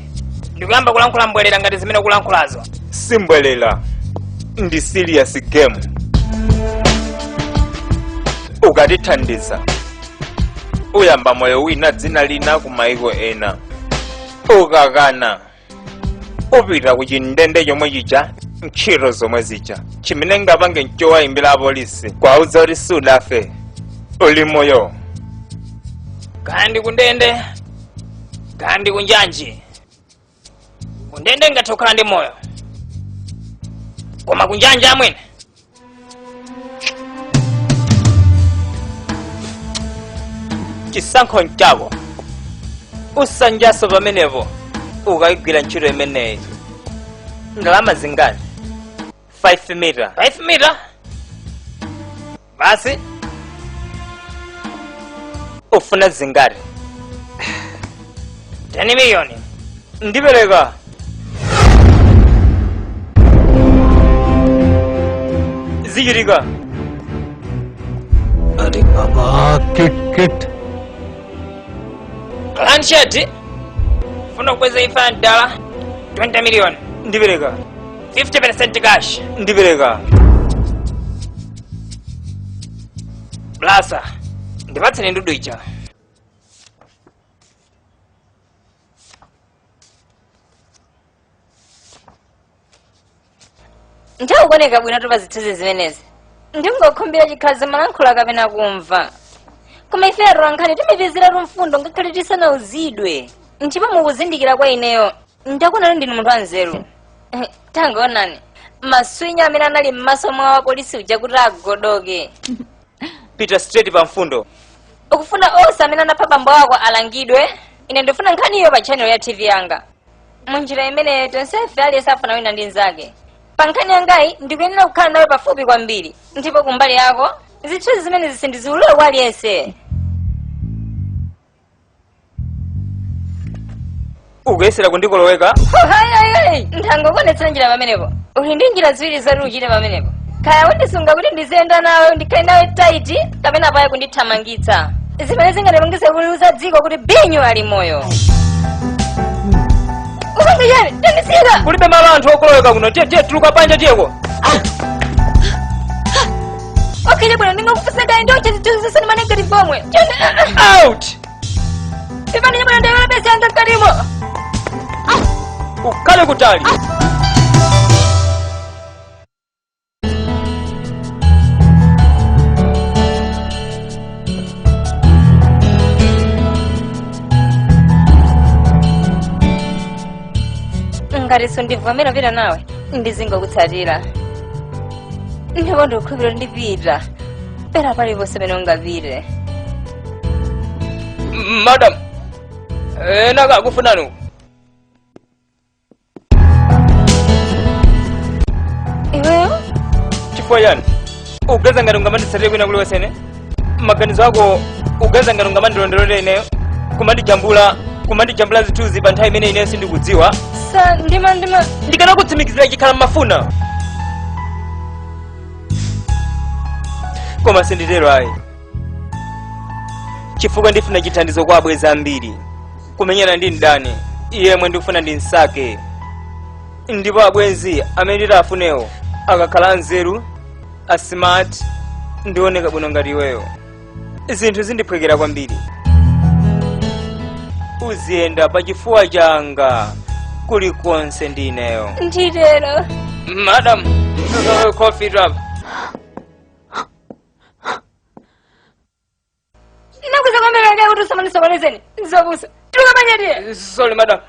Ndikuyamba kulankhula mbwerera ngati zimene ukulankhulazo. Simbwerera, ndi serious game. Ukatithandiza uyamba moyo wina, dzina lina, ku maiko ena. Ukakana upita ku chindende chomwe chija, ntchito zomwe zija. Chimene ngapange nchowayimbira apolisi kwauza kuti sudafe, uli moyo. Kaya ndi kundende, kaya ndi kunjanji. Kundende ngathe kukhala ndi moyo, koma kunjanji amwene. Chisankho nchako. Usanjaso pamenepo ukayigwira ntchito imeneyi. Ndalama zingati? 5 mita. 5 mita basi. Ufuna zingati? 10 miliyoni. Ndipereka. Zichitika. अरे बाबा, kit kit. Clan shirt funa kukweza ifa dala 20 million. Ndipereka. 50% cash. Ndipereka. Blasa, ndipatseni ndudu ija. Nthawi kuoneka bwino topa zithunzi zimenezi. Ndingokhumbira chikhazi malankhula kapena kumva, koma ife atolankhani timipezeratu mfundo ngakhale tisanauzidwe. Ndipo mukuzindikira kwa ineyo ndakuonani ndinu munthu wanzeru. Tangoonani maswinya amene anali m'maso mwa wapolisi uja kuti agodoke. Pita straight pa mfundo. Ukufuna onse amene anapha bambo ako alangidwe. Ine ndifuna nkhaniyo pa channel ya TV yanga. Munjira imene tonsefe aliyense afuna wina ndi nzake. Pa nkhani yangayi ndikuyenera kukhala nawe pafupi kwambiri, ndipo kumbali yako zithunzi zimene zisindiziulule kwa aliyense. Ukuyesera kundikoloweka. Ntangokuonetsera njira pamenepo. Uli ndi njira ziwiri zoti uchite pamenepo: kaya undisunga kuti ndiziyenda nawe, ndikhale nawe tight, kapena paya kundithamangitsa, zimene zingatipangise kuliuza dziko kuti Binyu ali moyo. Upange chani? Tandisiyika. Kulibe malo anthu okoloweka kuno. Tiye, tiye, tuluka panja, tiyeko. Okay, bwino, ndingokufunsa kaye ndoche zithunzi zisani ma negative omwe. Out. Pepani bwino, ndayona pesa yanga mkatimo. Ukhale kutali. Ngati sundivomera kupita nawe, ndizingokutsatira. Ndipo ndikukhulupirira ndipita pera paliponse pamene ungapite. Madam, ena akakufunani. Iweyo? Chifukwa chani ugaza ngati ungamanditsatire kwina kuliwosene? Maganizo ako ugaza ngati ungamandilondolere ineyo, kumandijambula zithunzi pa nthawi imene ineyo sindikudziwa. Sa ndima Ndikanakutsimikizira chikhala mmafuna, koma sinditero ayi, chifukwa ndifuna chithandizo kwa abwenzi ambiri kumenyana ndi mdani yemwe ndikufuna ndi msake. Ndipo abwenzi amene nditafunewo akakhala anzeru, a smart, ndioneka bwino ngati iweyo, zinthu zindiphwekera kwambiri. Uziyenda pachifuwa changa kulikonse ndi ineyo. Nditero. Madam, coffee drop. Nakuza kwambiri kuti usamandisokonezeni zopusa. Tuluka panyetiye. Sorry, madam.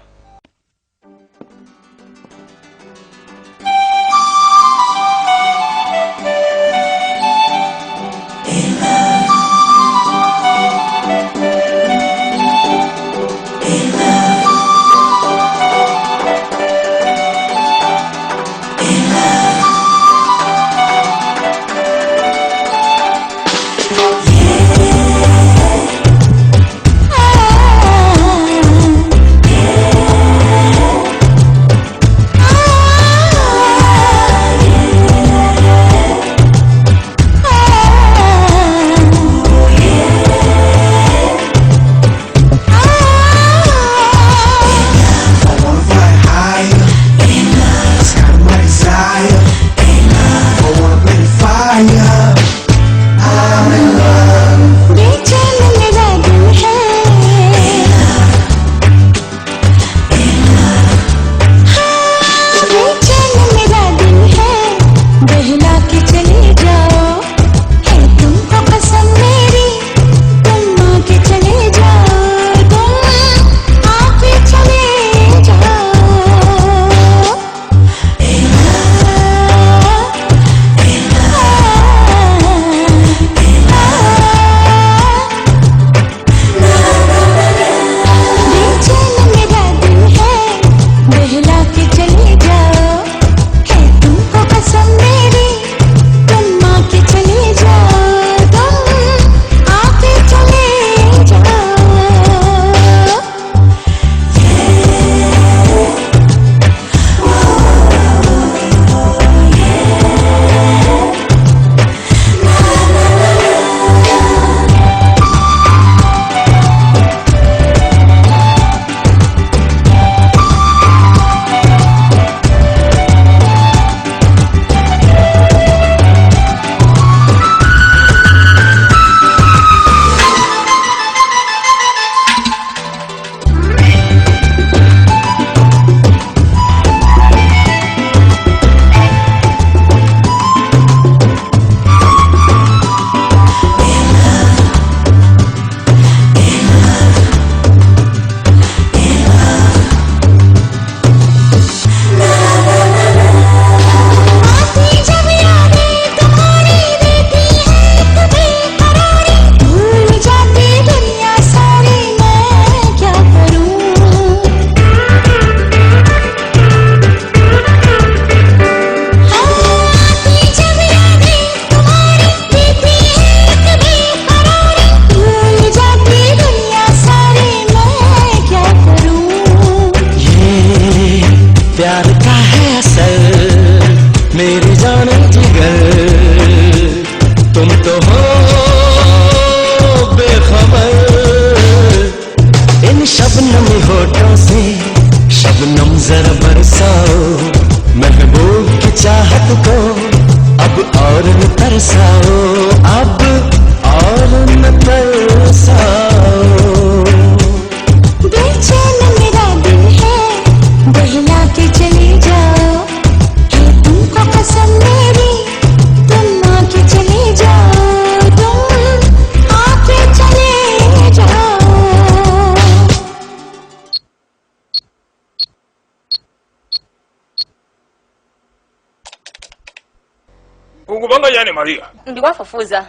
Maria? Ndikuwafufuza.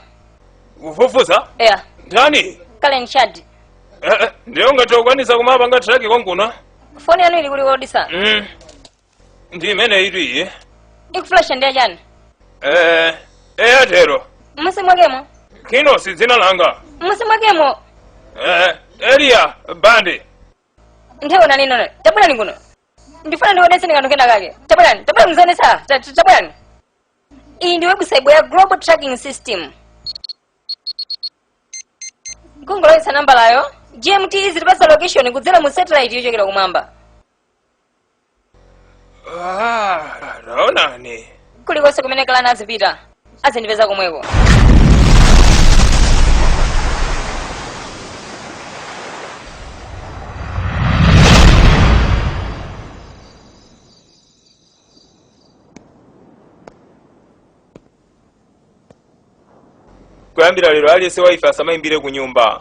Kufufuza? Eya. Ndani? Kalen Chad. Eh, ndiyo ngati ukwanisa kumapanga track konkuno. Foni yanu ili kulikodisa. Ndi imene itu iye. Ikuflasha ndiya chani? Eh, Airtel. Musi mwakemo. Kino si dzina langa. Musi mwakemo. Eh, Elia Bandi. Nthawi nani nono. Tabwerani kuno. Ndifuna ndionetse kanthu kena kake. Tabwerani, tabwerani muzionetsa. Tabwerani. Iyi ndi website ya Global Tracking System. Kungolowetsa nambalayo, GMT izitipatsa location kudzera mu satellite yochokera kumwamba. Ah, taonani. Kulikonse kumene Kalani azipita, azindipeza komweko. Kuyambira lero aliyense wa ife asamayimbire ku nyumba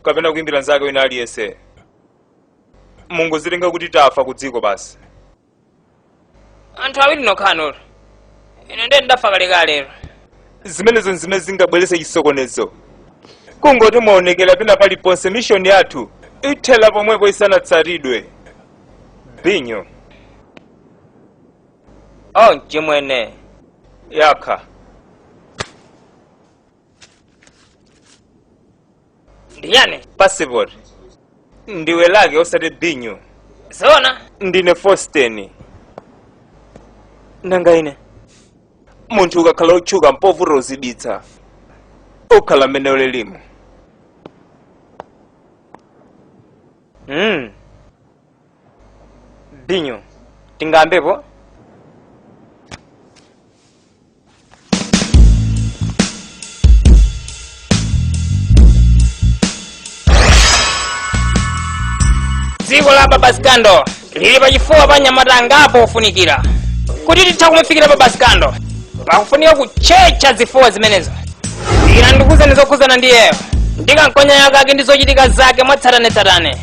kapena kuimbira nzake wina aliyense. Mungozitenga kuti tafa ku dziko basi. Anthu awiri nokhanoro. Ine ndiye ndafa kalekale. Zimenezo zimene zingabweretse chisokonezo. Kungoti mwaonekera pena paliponse, mission yathu ithela pomwepo isanatsatidwe. Binyo. Oh, chimwene. Yakha. Ndiyani? Passport. Ndiwe lake osati binyo. Zona? Ndine Faustin. Nanga ine? Munthu ukakhala otchuka mpovuta uzibitsa. Ukhala mmene ulilimu. Binyo. Tingambepo? Dziko la Baba Scandal lili pachifuwa pa anyamata angapo ofunikira. Kuti titha kumufikira Baba Scandal, pakufunika kuchecha zifuwa zimenezo. Ina ndikuzani zokhuzana ndi iyeyo, ndikankonya yakake ndi zochitika zake mwatsatanetsatane.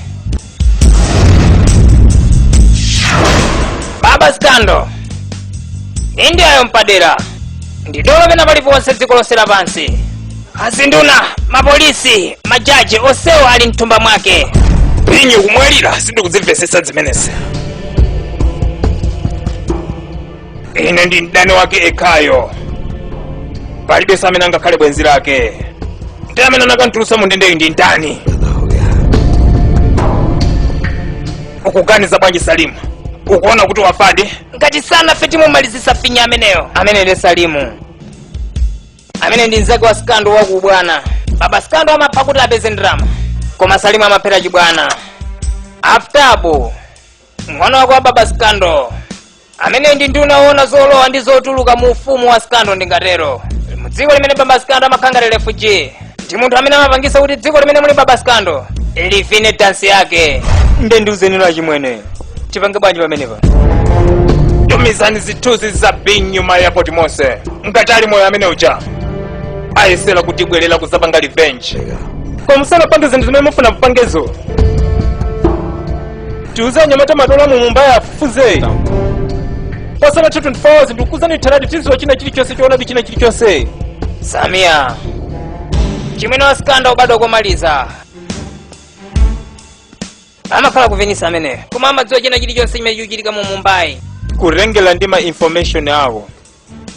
Baba Scandal Indiayo mpadera ndi dolo pena paliponse dziko lonse lapansi. Azinduna, mapolisi, majaji onsewo ali mthumba mwake. Binyo kumwalira sindikudzimvetsetsa zimenezi. Ine ndi mdani wake ekhayo, palibenso amene angakhale bwenzi lake. Ndi amene anakantulutsa mu ndendeyi ndi ndani? Ukuganiza bwanji Salimu? Ukuona kuti wafadi? Ngati sanafe timumalizisa finya ameneyo. Amene ndi Salimu, amene ndi mnzake wa Skando wakubwana. Baba Skando amapha kuti apeze ndalama, koma Salimu amaphera chibwana. Aftabu, mwana wake wa Baba Skando, amene ndi nduna woona zolowa ndi zotuluka mu ufumu wa Skando, ndingatero mu dziko limene Baba Skando amakhala ngati refugee, ndi munthu amene amapangisa kuti dziko limene muli Baba Skando livine dansi yake. Nde ndiuzenero achimwene, tipange bwanji pamenepa? Tumizani zithunzi za Binyo ma airport monse. Ngati ali moyo amene uja ayesera kutibwerera kuzapanga revenge. Koma musanapange zinthu zimene mufuna mupangezo, tiuze anyamata matola mu Mumbai afufuze. Pasanathe 24 hours ndikuzani theradi tiziwa china chilichonse choonadi china chilichonse. Samia, chimwene wa Skando ubadwa komaliza, amakhala ku Venice ameneyo, koma amadziwa china chilichonse chimene chikuchitika mu Mumbai. Kurengera ndi ma information awo,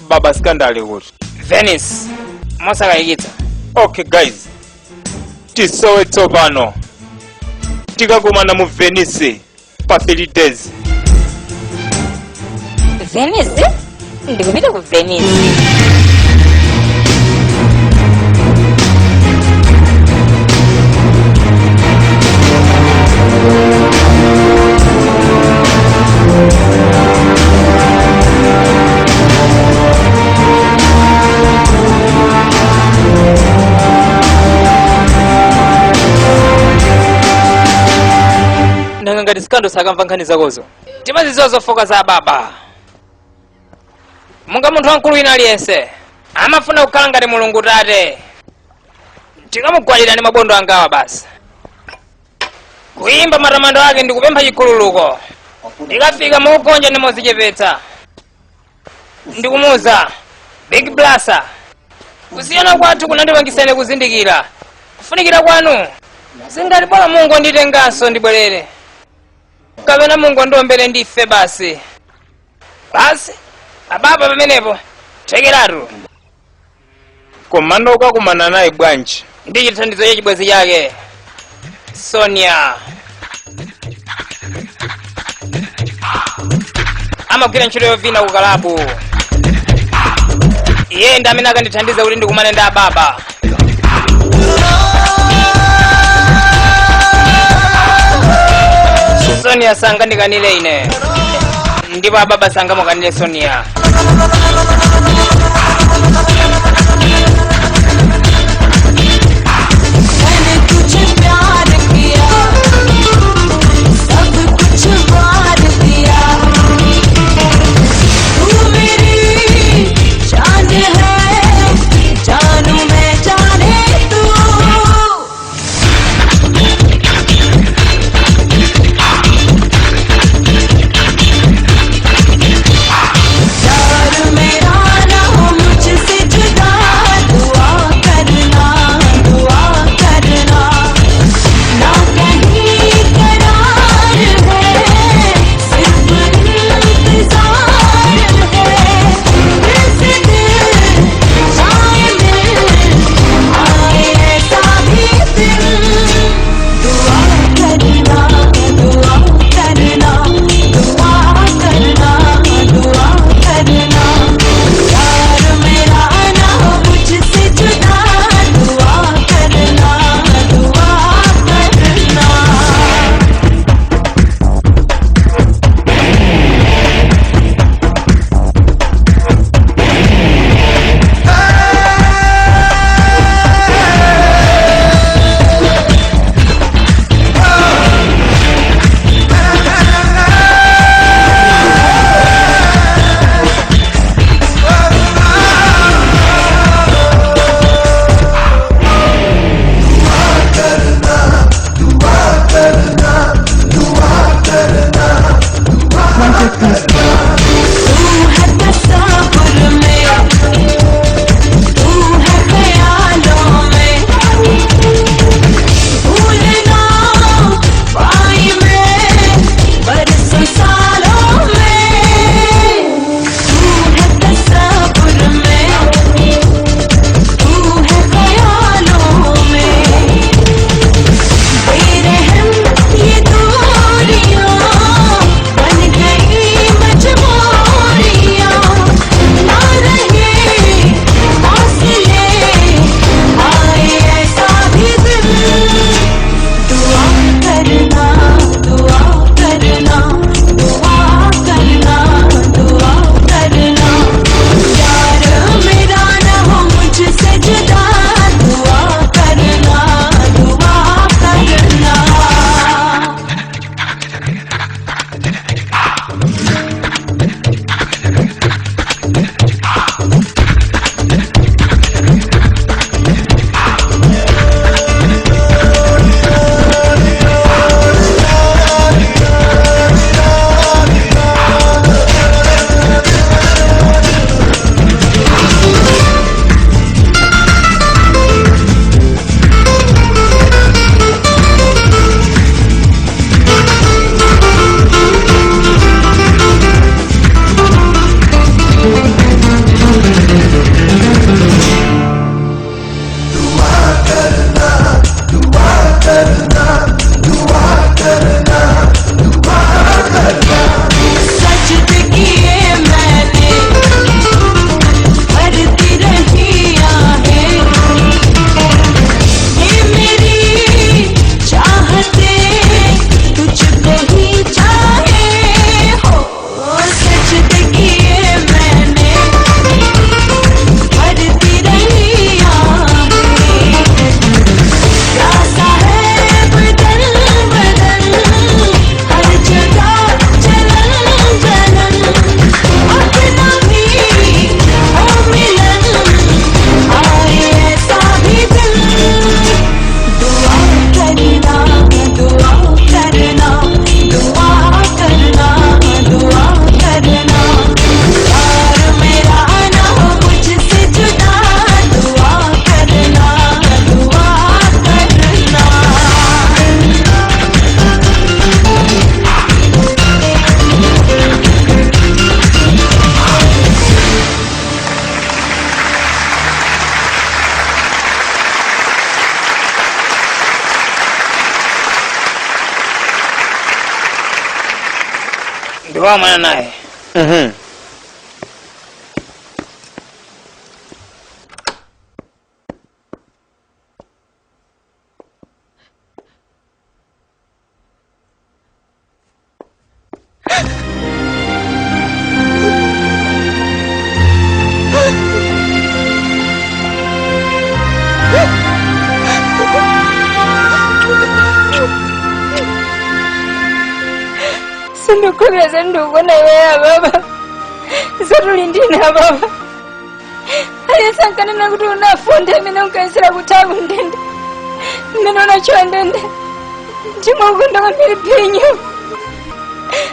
Baba Skando ali kuti? Venice, mosakayikitsa. Okay guys, tisowe tsopano, tikakumana mu Venice pa 3 days. Venice? Ndikupita ku Venice. Nanga ngati Skando sakamva nkhani zakozo? Timazidziwa zofoka za baba. Monga munthu wamkulu wina aliyense amafuna kukhala ngati Mulungu tate, tikamugwalira ndi mabondo angawa basi, kuyimba matamando ake ndi kupempha chikhululuko. Ndikafika mogonja ndi modzichepetsa ndikumuwuza Big Blasa, kusiyana kwathu kunandipangisa ine kuzindikira kufunikira kwanu. Zingati bola Mungu anditenganso ndibwerere, kapena Mungu andiombere ndife basi. Basi ababa pamenepo thekeratu. Komando ukakumana naye bwanji? Ndi chithandizo cha chibwenzi chake Sonia. Amagwira ntchito yovina ku kalabu. Iye ndi amene akandithandiza kuti ndikumane ndi ababa. Sonia sangandikanire ine, ndipo ababa sangamukanire Sonia. मैंने तुझे प्यार किया, सब कुछ वार दिया। तू मेरी जान है, जानू मैं जाने तू। प्यार मेरा Ndiwamana naye. Sindikukhulupirira ndikuona iweya baba, zatulindina baba. Aliyesankanena kuti unafunda imene unkayesera kuthawa kundende, mmene unachowa ndende. Ndimakukonda kwambiri Phinyo,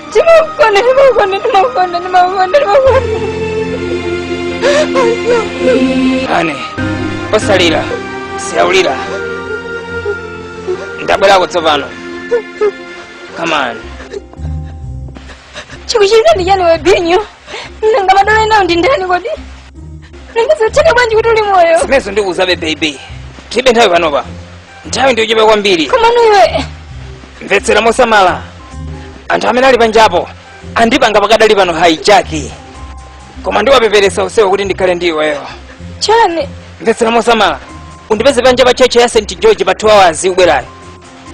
ndimakukonda, ndimakukonda, ndimakukonda, ndimakukonda, ndimakukonda. Ane osalira, siyaulira, ndabwerako tsopano. Come on. Chikuchitika ndi chani we Phinyo? Nanga madolo enawo ndi ndani kodi? Nanga zotheka bwanji kuti uli moyo? Zimenezo ndikuuzabe, baby, tilibe nthawi panopa, nthawi ndiyochepa kwambiri. Komano iwe. Mvetsera mosamala, anthu amene ali panjapo andipanga pakadali pano hijack, koma ndiwapeperesa usewu kuti ndikhale ndi iweyo. Chani? Mvetsera mosamala, undipeze panja pa church ya St George pa 2 hours ubwerayo.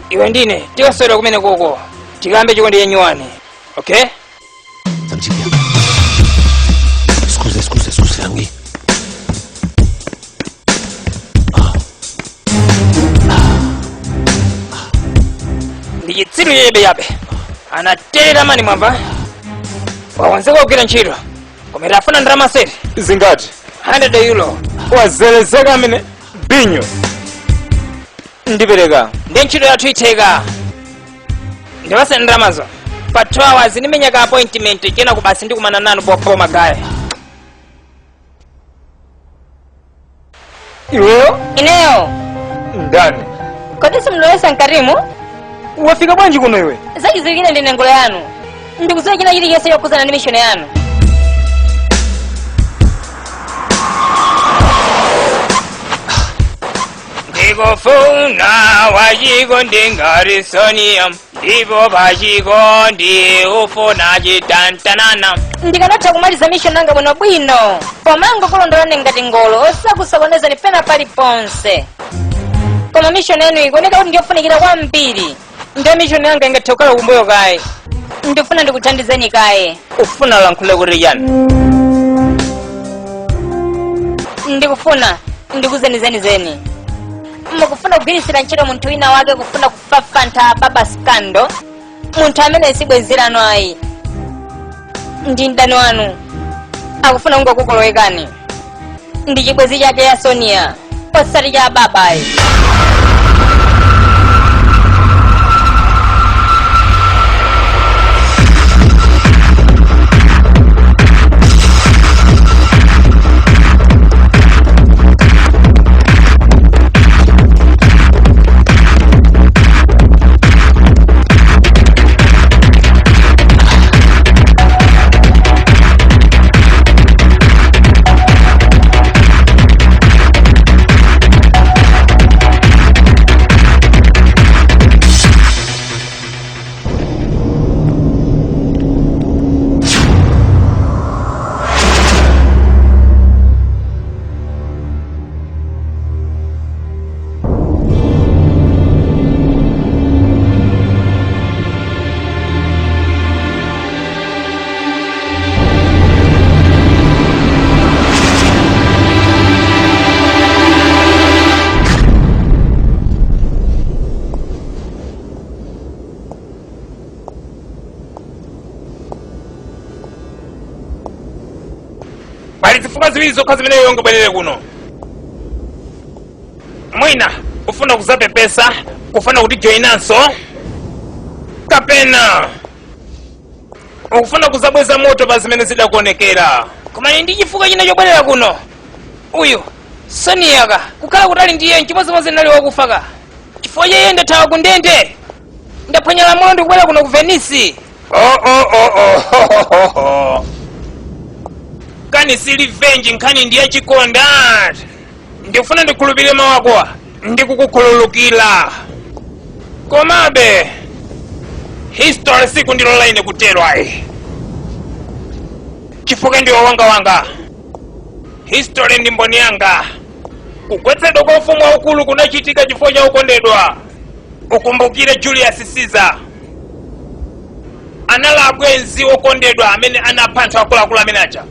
Iwe ndine tikasewera kumene koko, tikambe chikondi yenyuwani, okay? समझी क्या? Scusa, scusa, scusa, Rangi. Ndi chitsiru chachabechabe, anaterera mani mwamba wakonzeka kugwira ntchito, koma afuna ndalama seti. Zingati? 100 euro. Wazelezeka amene binyo Ndipereka ndi ntchito yathu itheka. Ndipase ndalamazo pa 2 hours, ndimenya ka appointment kena ku basi, ndikumana nanu popo magaya. Iweyo? Ineyo. Ndani? Kodi simulowesa mkatimu? Wafika bwanji kuno iwe? Zachiziwikire ndi nengulo yanu, ndikudziwa china chilichonse chokhuzana ndi mission yanu. Ndikufuna wachikondi ngati Sonia, ndipo pachikondi ufuna chitantanana. Ndikanatha kumaliza mission nanga bwinobwino pomango kulondolani ngati ngolo, osakusokonezani pena paliponse, koma mission yanu ikuoneka kuti ndiyofunikira kwambiri. Ndiye mission yanga ingathe kukhala kumbuyo kaye. Ndifuna ndikuthandizeni kaye. Ufuna lankhule kuti chani? Ndikufuna ndikuzeni zenizeni, mukufuna kugwirisira ntchito munthu wina wake kufuna kufafantha baba scandal. Munthu amene si bwenzi lanu ayi, ndi mdani wanu, akufuna kungokukolowekani. Ndi chibwenzi chake ya Sonia, osati cha baba ayi. Pali zifukwa ziwiri zokha zimene iwe ungabwerere kuno. Mwina ufuna kuzapepesa, kufuna kuti joinanso, kapena ukufuna kuzabweza moto pa zimene zidakuonekera. Koma ine ndi chifukwa china chobwerera kuno. Uyu Soniyaka, kukhala kutali ndiye nchimodzimodzi ndinali wakufaka. Chifukwa cha iye ndathawa kundende, ndaphwanya lamulo ndikubwera kuno ku Venisi. Oh, oh, oh, oh, ho, ho, ho. Kani si revenge, nkhani ndiye chikonda. Ndikufuna ndikhulupirire mawu akowa, ndikukukhululukira, komabe history sikundilola ine kutero ayi. Chifukwa ndiwe wangawanga. History ndi mboni yanga. Kugwetsedwa kwa ufumu waukulu kunachitika chifukwa cha ukondedwa. Ukumbukire Julius Caesar anali abwenzi okondedwa amene anapha anthu akuluakulu amene aja.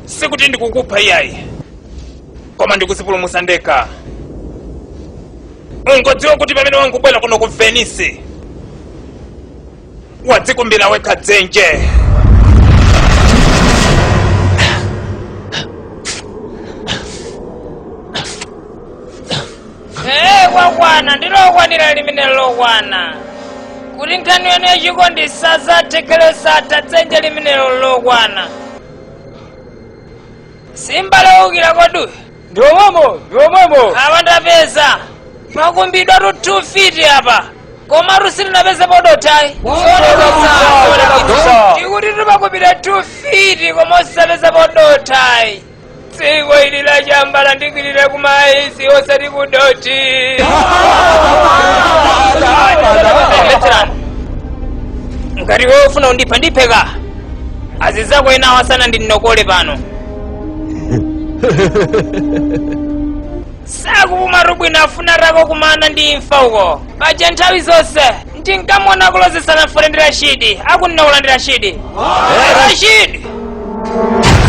Sikuti ndikukupha iyayi, koma ndikuzipulumutsa ndekha. Ungodziwa kuti pamene wangubwera kuno ku Venice, wadzikumbira wekha dzenje. Ee, kwakwana, ndilokwanira limene lokwana kuti nkhani yanu yachikondi sazathekele satha, dzenje limenelo lokwana. Simba lowukira kodu. Ndiomwemo, ndiomwemo. Awa ndapeza pakumbidwa tu 2 feet apa, koma sitinapeze podotayi. Tikuti tupakumbidwa 2 feet koma osapeza podotayi. Dziko ili lachamba landigwirira kumaisi osati kudoti. Ngati wewe ufuna undipha, ndipheka. Azizako enawo asana ndinokole pano. Sakupuma rubwino, afuna rako kumana ndi imfa uko. Paja nthawi zonse ndinkamona kulozesana mfule ndi Rashidi, akunena ndi Rashidi. Rashidi,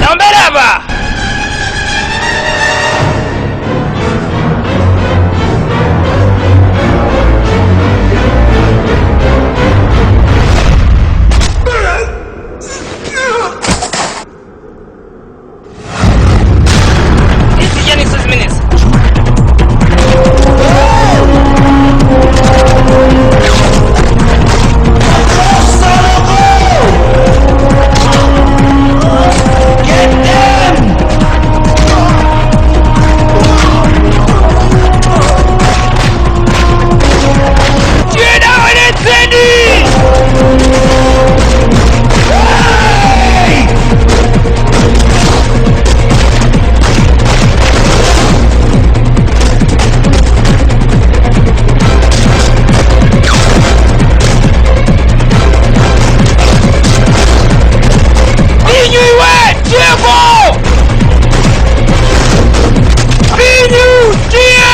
saomberapa. Izi zimenezi. Tiyeni! Vinyu iwe! Diego! Vinyu! Tie!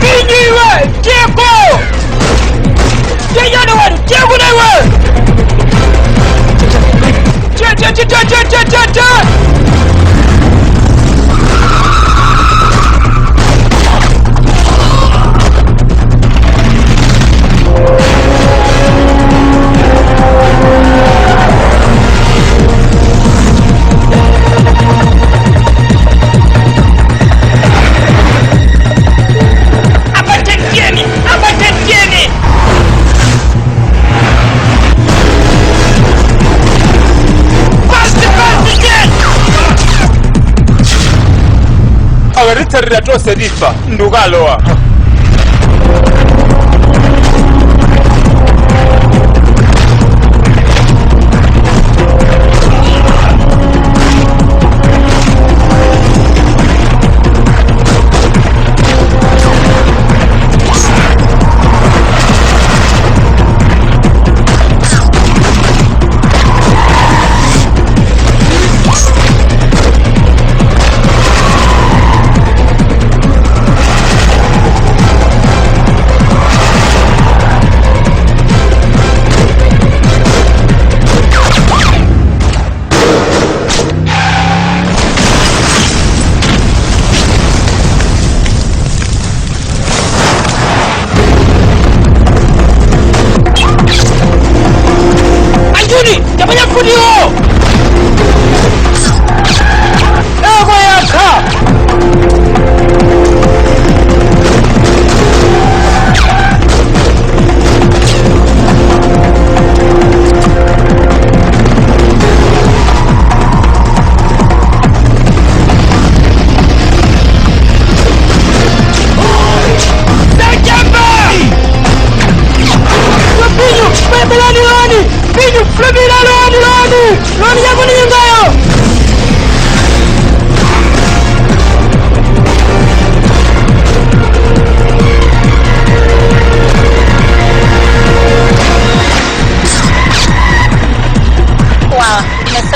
Vinyu iwe! Diego! Tiyane wenu! Diego na iwe! Tie, tie, tie, tie, tie, tie, tie, tie! Abatetieni! Abatetieni! Fast, fast, get! Akatitsalira tonse tifa, ndukalowa.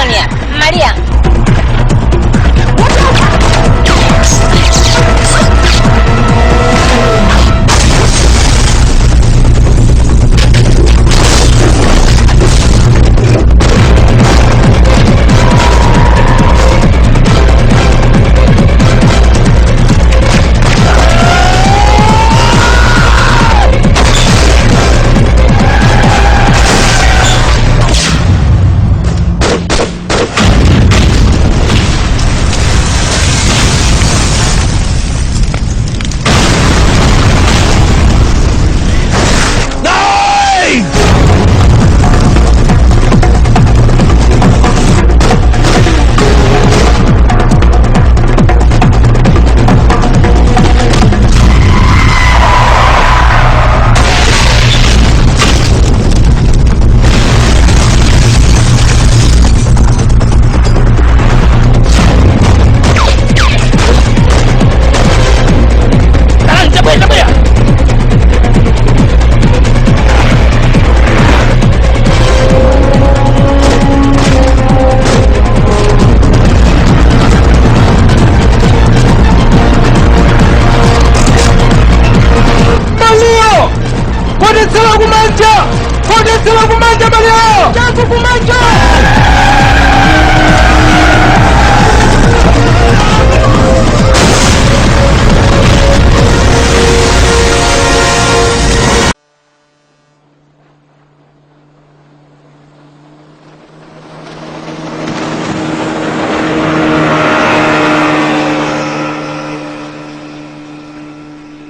Sonia, Maria. Malio! Kodetsera kumanja! Kodetsera kumanja Malio! Changu kumanja!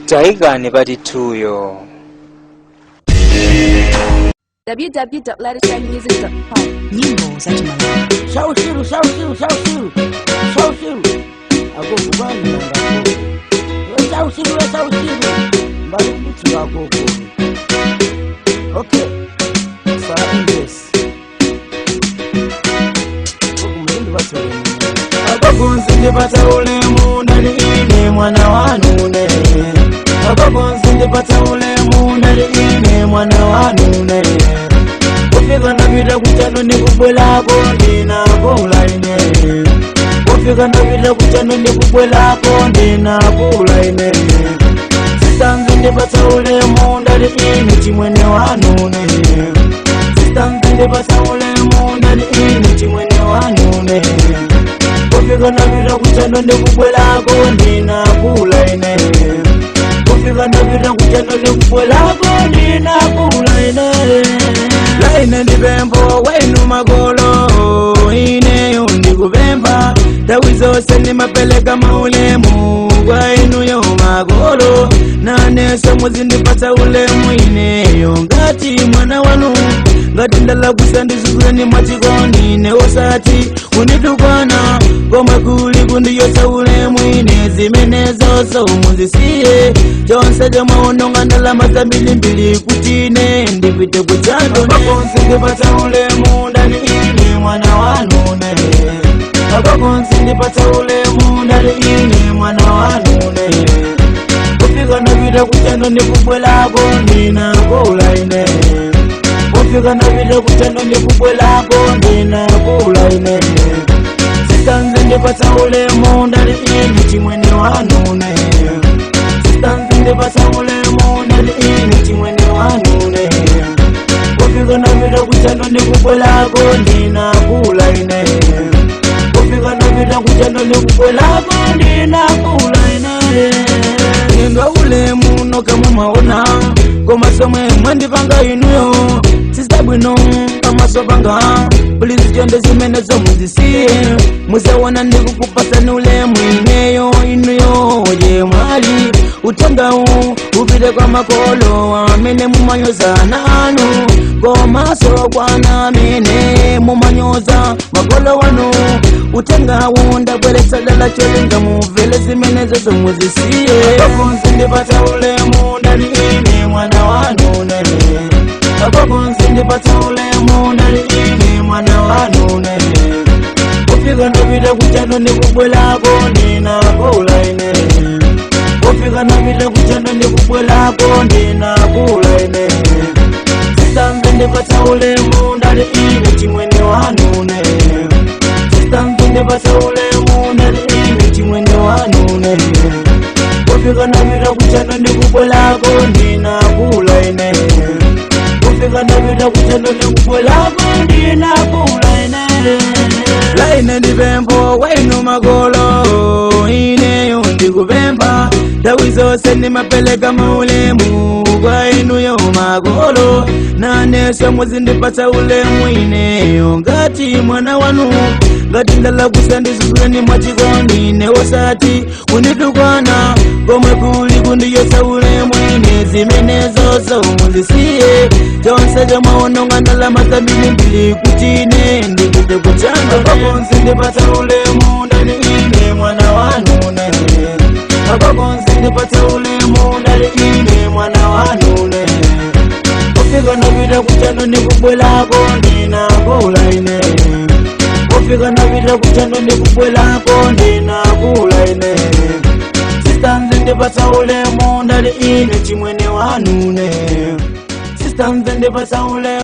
Taikani patithuyo. www.lettershrinemusic.com. Nyimbo za Chimalawi. Sausiru, sausiru, sausiru, sausiru. Akokubani nanga. Sausiru, sausiru. Mbali mtu akoko. Okay. Sa English. Abagonzi ndipata ulemu ndali ine mwana wanune. Abagonzi ndipata ulemu ndali ine mwana wanune. Kufika ndapita kuchano ndikubwelako ndinakula ine. Kufika ndapita kuchano ndikubwelako ndinakula ine. Sistanzi ndipata ulemu ndali ine chimwene wanune. Sistanzi ndipata ulemu ndali ine chimwene wanune. Kufika ndapita kuchano ndikubwelako ndinakula ine. Kufika ndapita kuchano ndikubwelako ndinakula ine. Laine ndipembo wenu magolo ineyo ndikupemba tawi zose ndimapeleka maulemu kwa inuyo magolo naneso muzindipatsa ulemu ineyo ngati mwana wanu ngati ndalakwisa ndizuzeni mwachikondi neosati kunditukwana koma kuli kundiyosa ulemu ine zimene zoso muzisiye chonse chomwe unonga ndalama zambilimbili kuti ine ndipite kuchando. Abakonzi ndipatsa ulemu ndali ine mwana wanune. Abakonzi ndipatsa ulemu ndali ine mwana wanune. Kufika ndapita kuchando ndikubwelako ndinakula ine. Kufika ndapita kuchando ndikubwelako ndinakula ine. Sistanzi ndipatsa ulemu ndali ine chimwene wanune. Sistanzi ndipatsa ulemu ndali ine chimwene wanune. Kufika ndapita kuchando ndikubwelako ndinakula ine. Kufika ndapita kuchando ndikubwelako ndinakula ine. Nindwa ulemu nokamwe mwaona koma somwe mwandipanga inuyo sisabwino pamaso panga pulizi chonde zimenezo muzisiye muzaona ndikukupasani ulemu ineyo inuyo ye mwali utengawu upite kwa makolo amene mumanyozana anu komaso kwana amene mumanyoza makolo wanu utengawu ndabweretsa dala cholinga muvele zimenezo zomuzisiye. Abakonzi ndipatsa ulemu ndali ine mwana wanune. Abakonzi ndipatsa ulemu ndali ine mwana wanune. Kufika ndapita kuchando ndikubwelako ndinakula ine. Kufika ndapita kuchando ndikubwelako ndinakula ine. Sistanzi ndipatsa ulemu ndali ine chimwene wanune. Sista mzindipatsa ulemu, ndali ine chimwene wanune. Kufika napita kuchano ndikubwelako, ndinakula ine. Kufika napita kuchano ndikubwelako, ndinakula ine. Laine ndipempho kwainu makolo, ineyo ndikupempha. Nthawi zonse ndimapeleka maulemu kwa inuyo makolo, naneso muzindipatsa ulemu ineyo ngati mwana wanu. Ngati ndalakwitsa ndidzudzuleni mwachikondi, newosati kunditukwana komwe kuli kundiyesa ulemu ine. Zimenezozo muzisiye, chonse chomwaononga ndalama zambirimbiri kuti ine ndipite kuchanga. Agogo muzindipatsa ulemu, ndali ine mwana wanune. Agogo muzindipatsa ulemu, ndali ine mwana wanune. Kufika napita kuchando ndikubwelako, ndinakula ine. Kufika napita kuchando ndikubwelako, ndinakula ine. Sista muzindipatsa ulemu, ndali ine chimwene wanune. Sista muzindipatsa ulemu.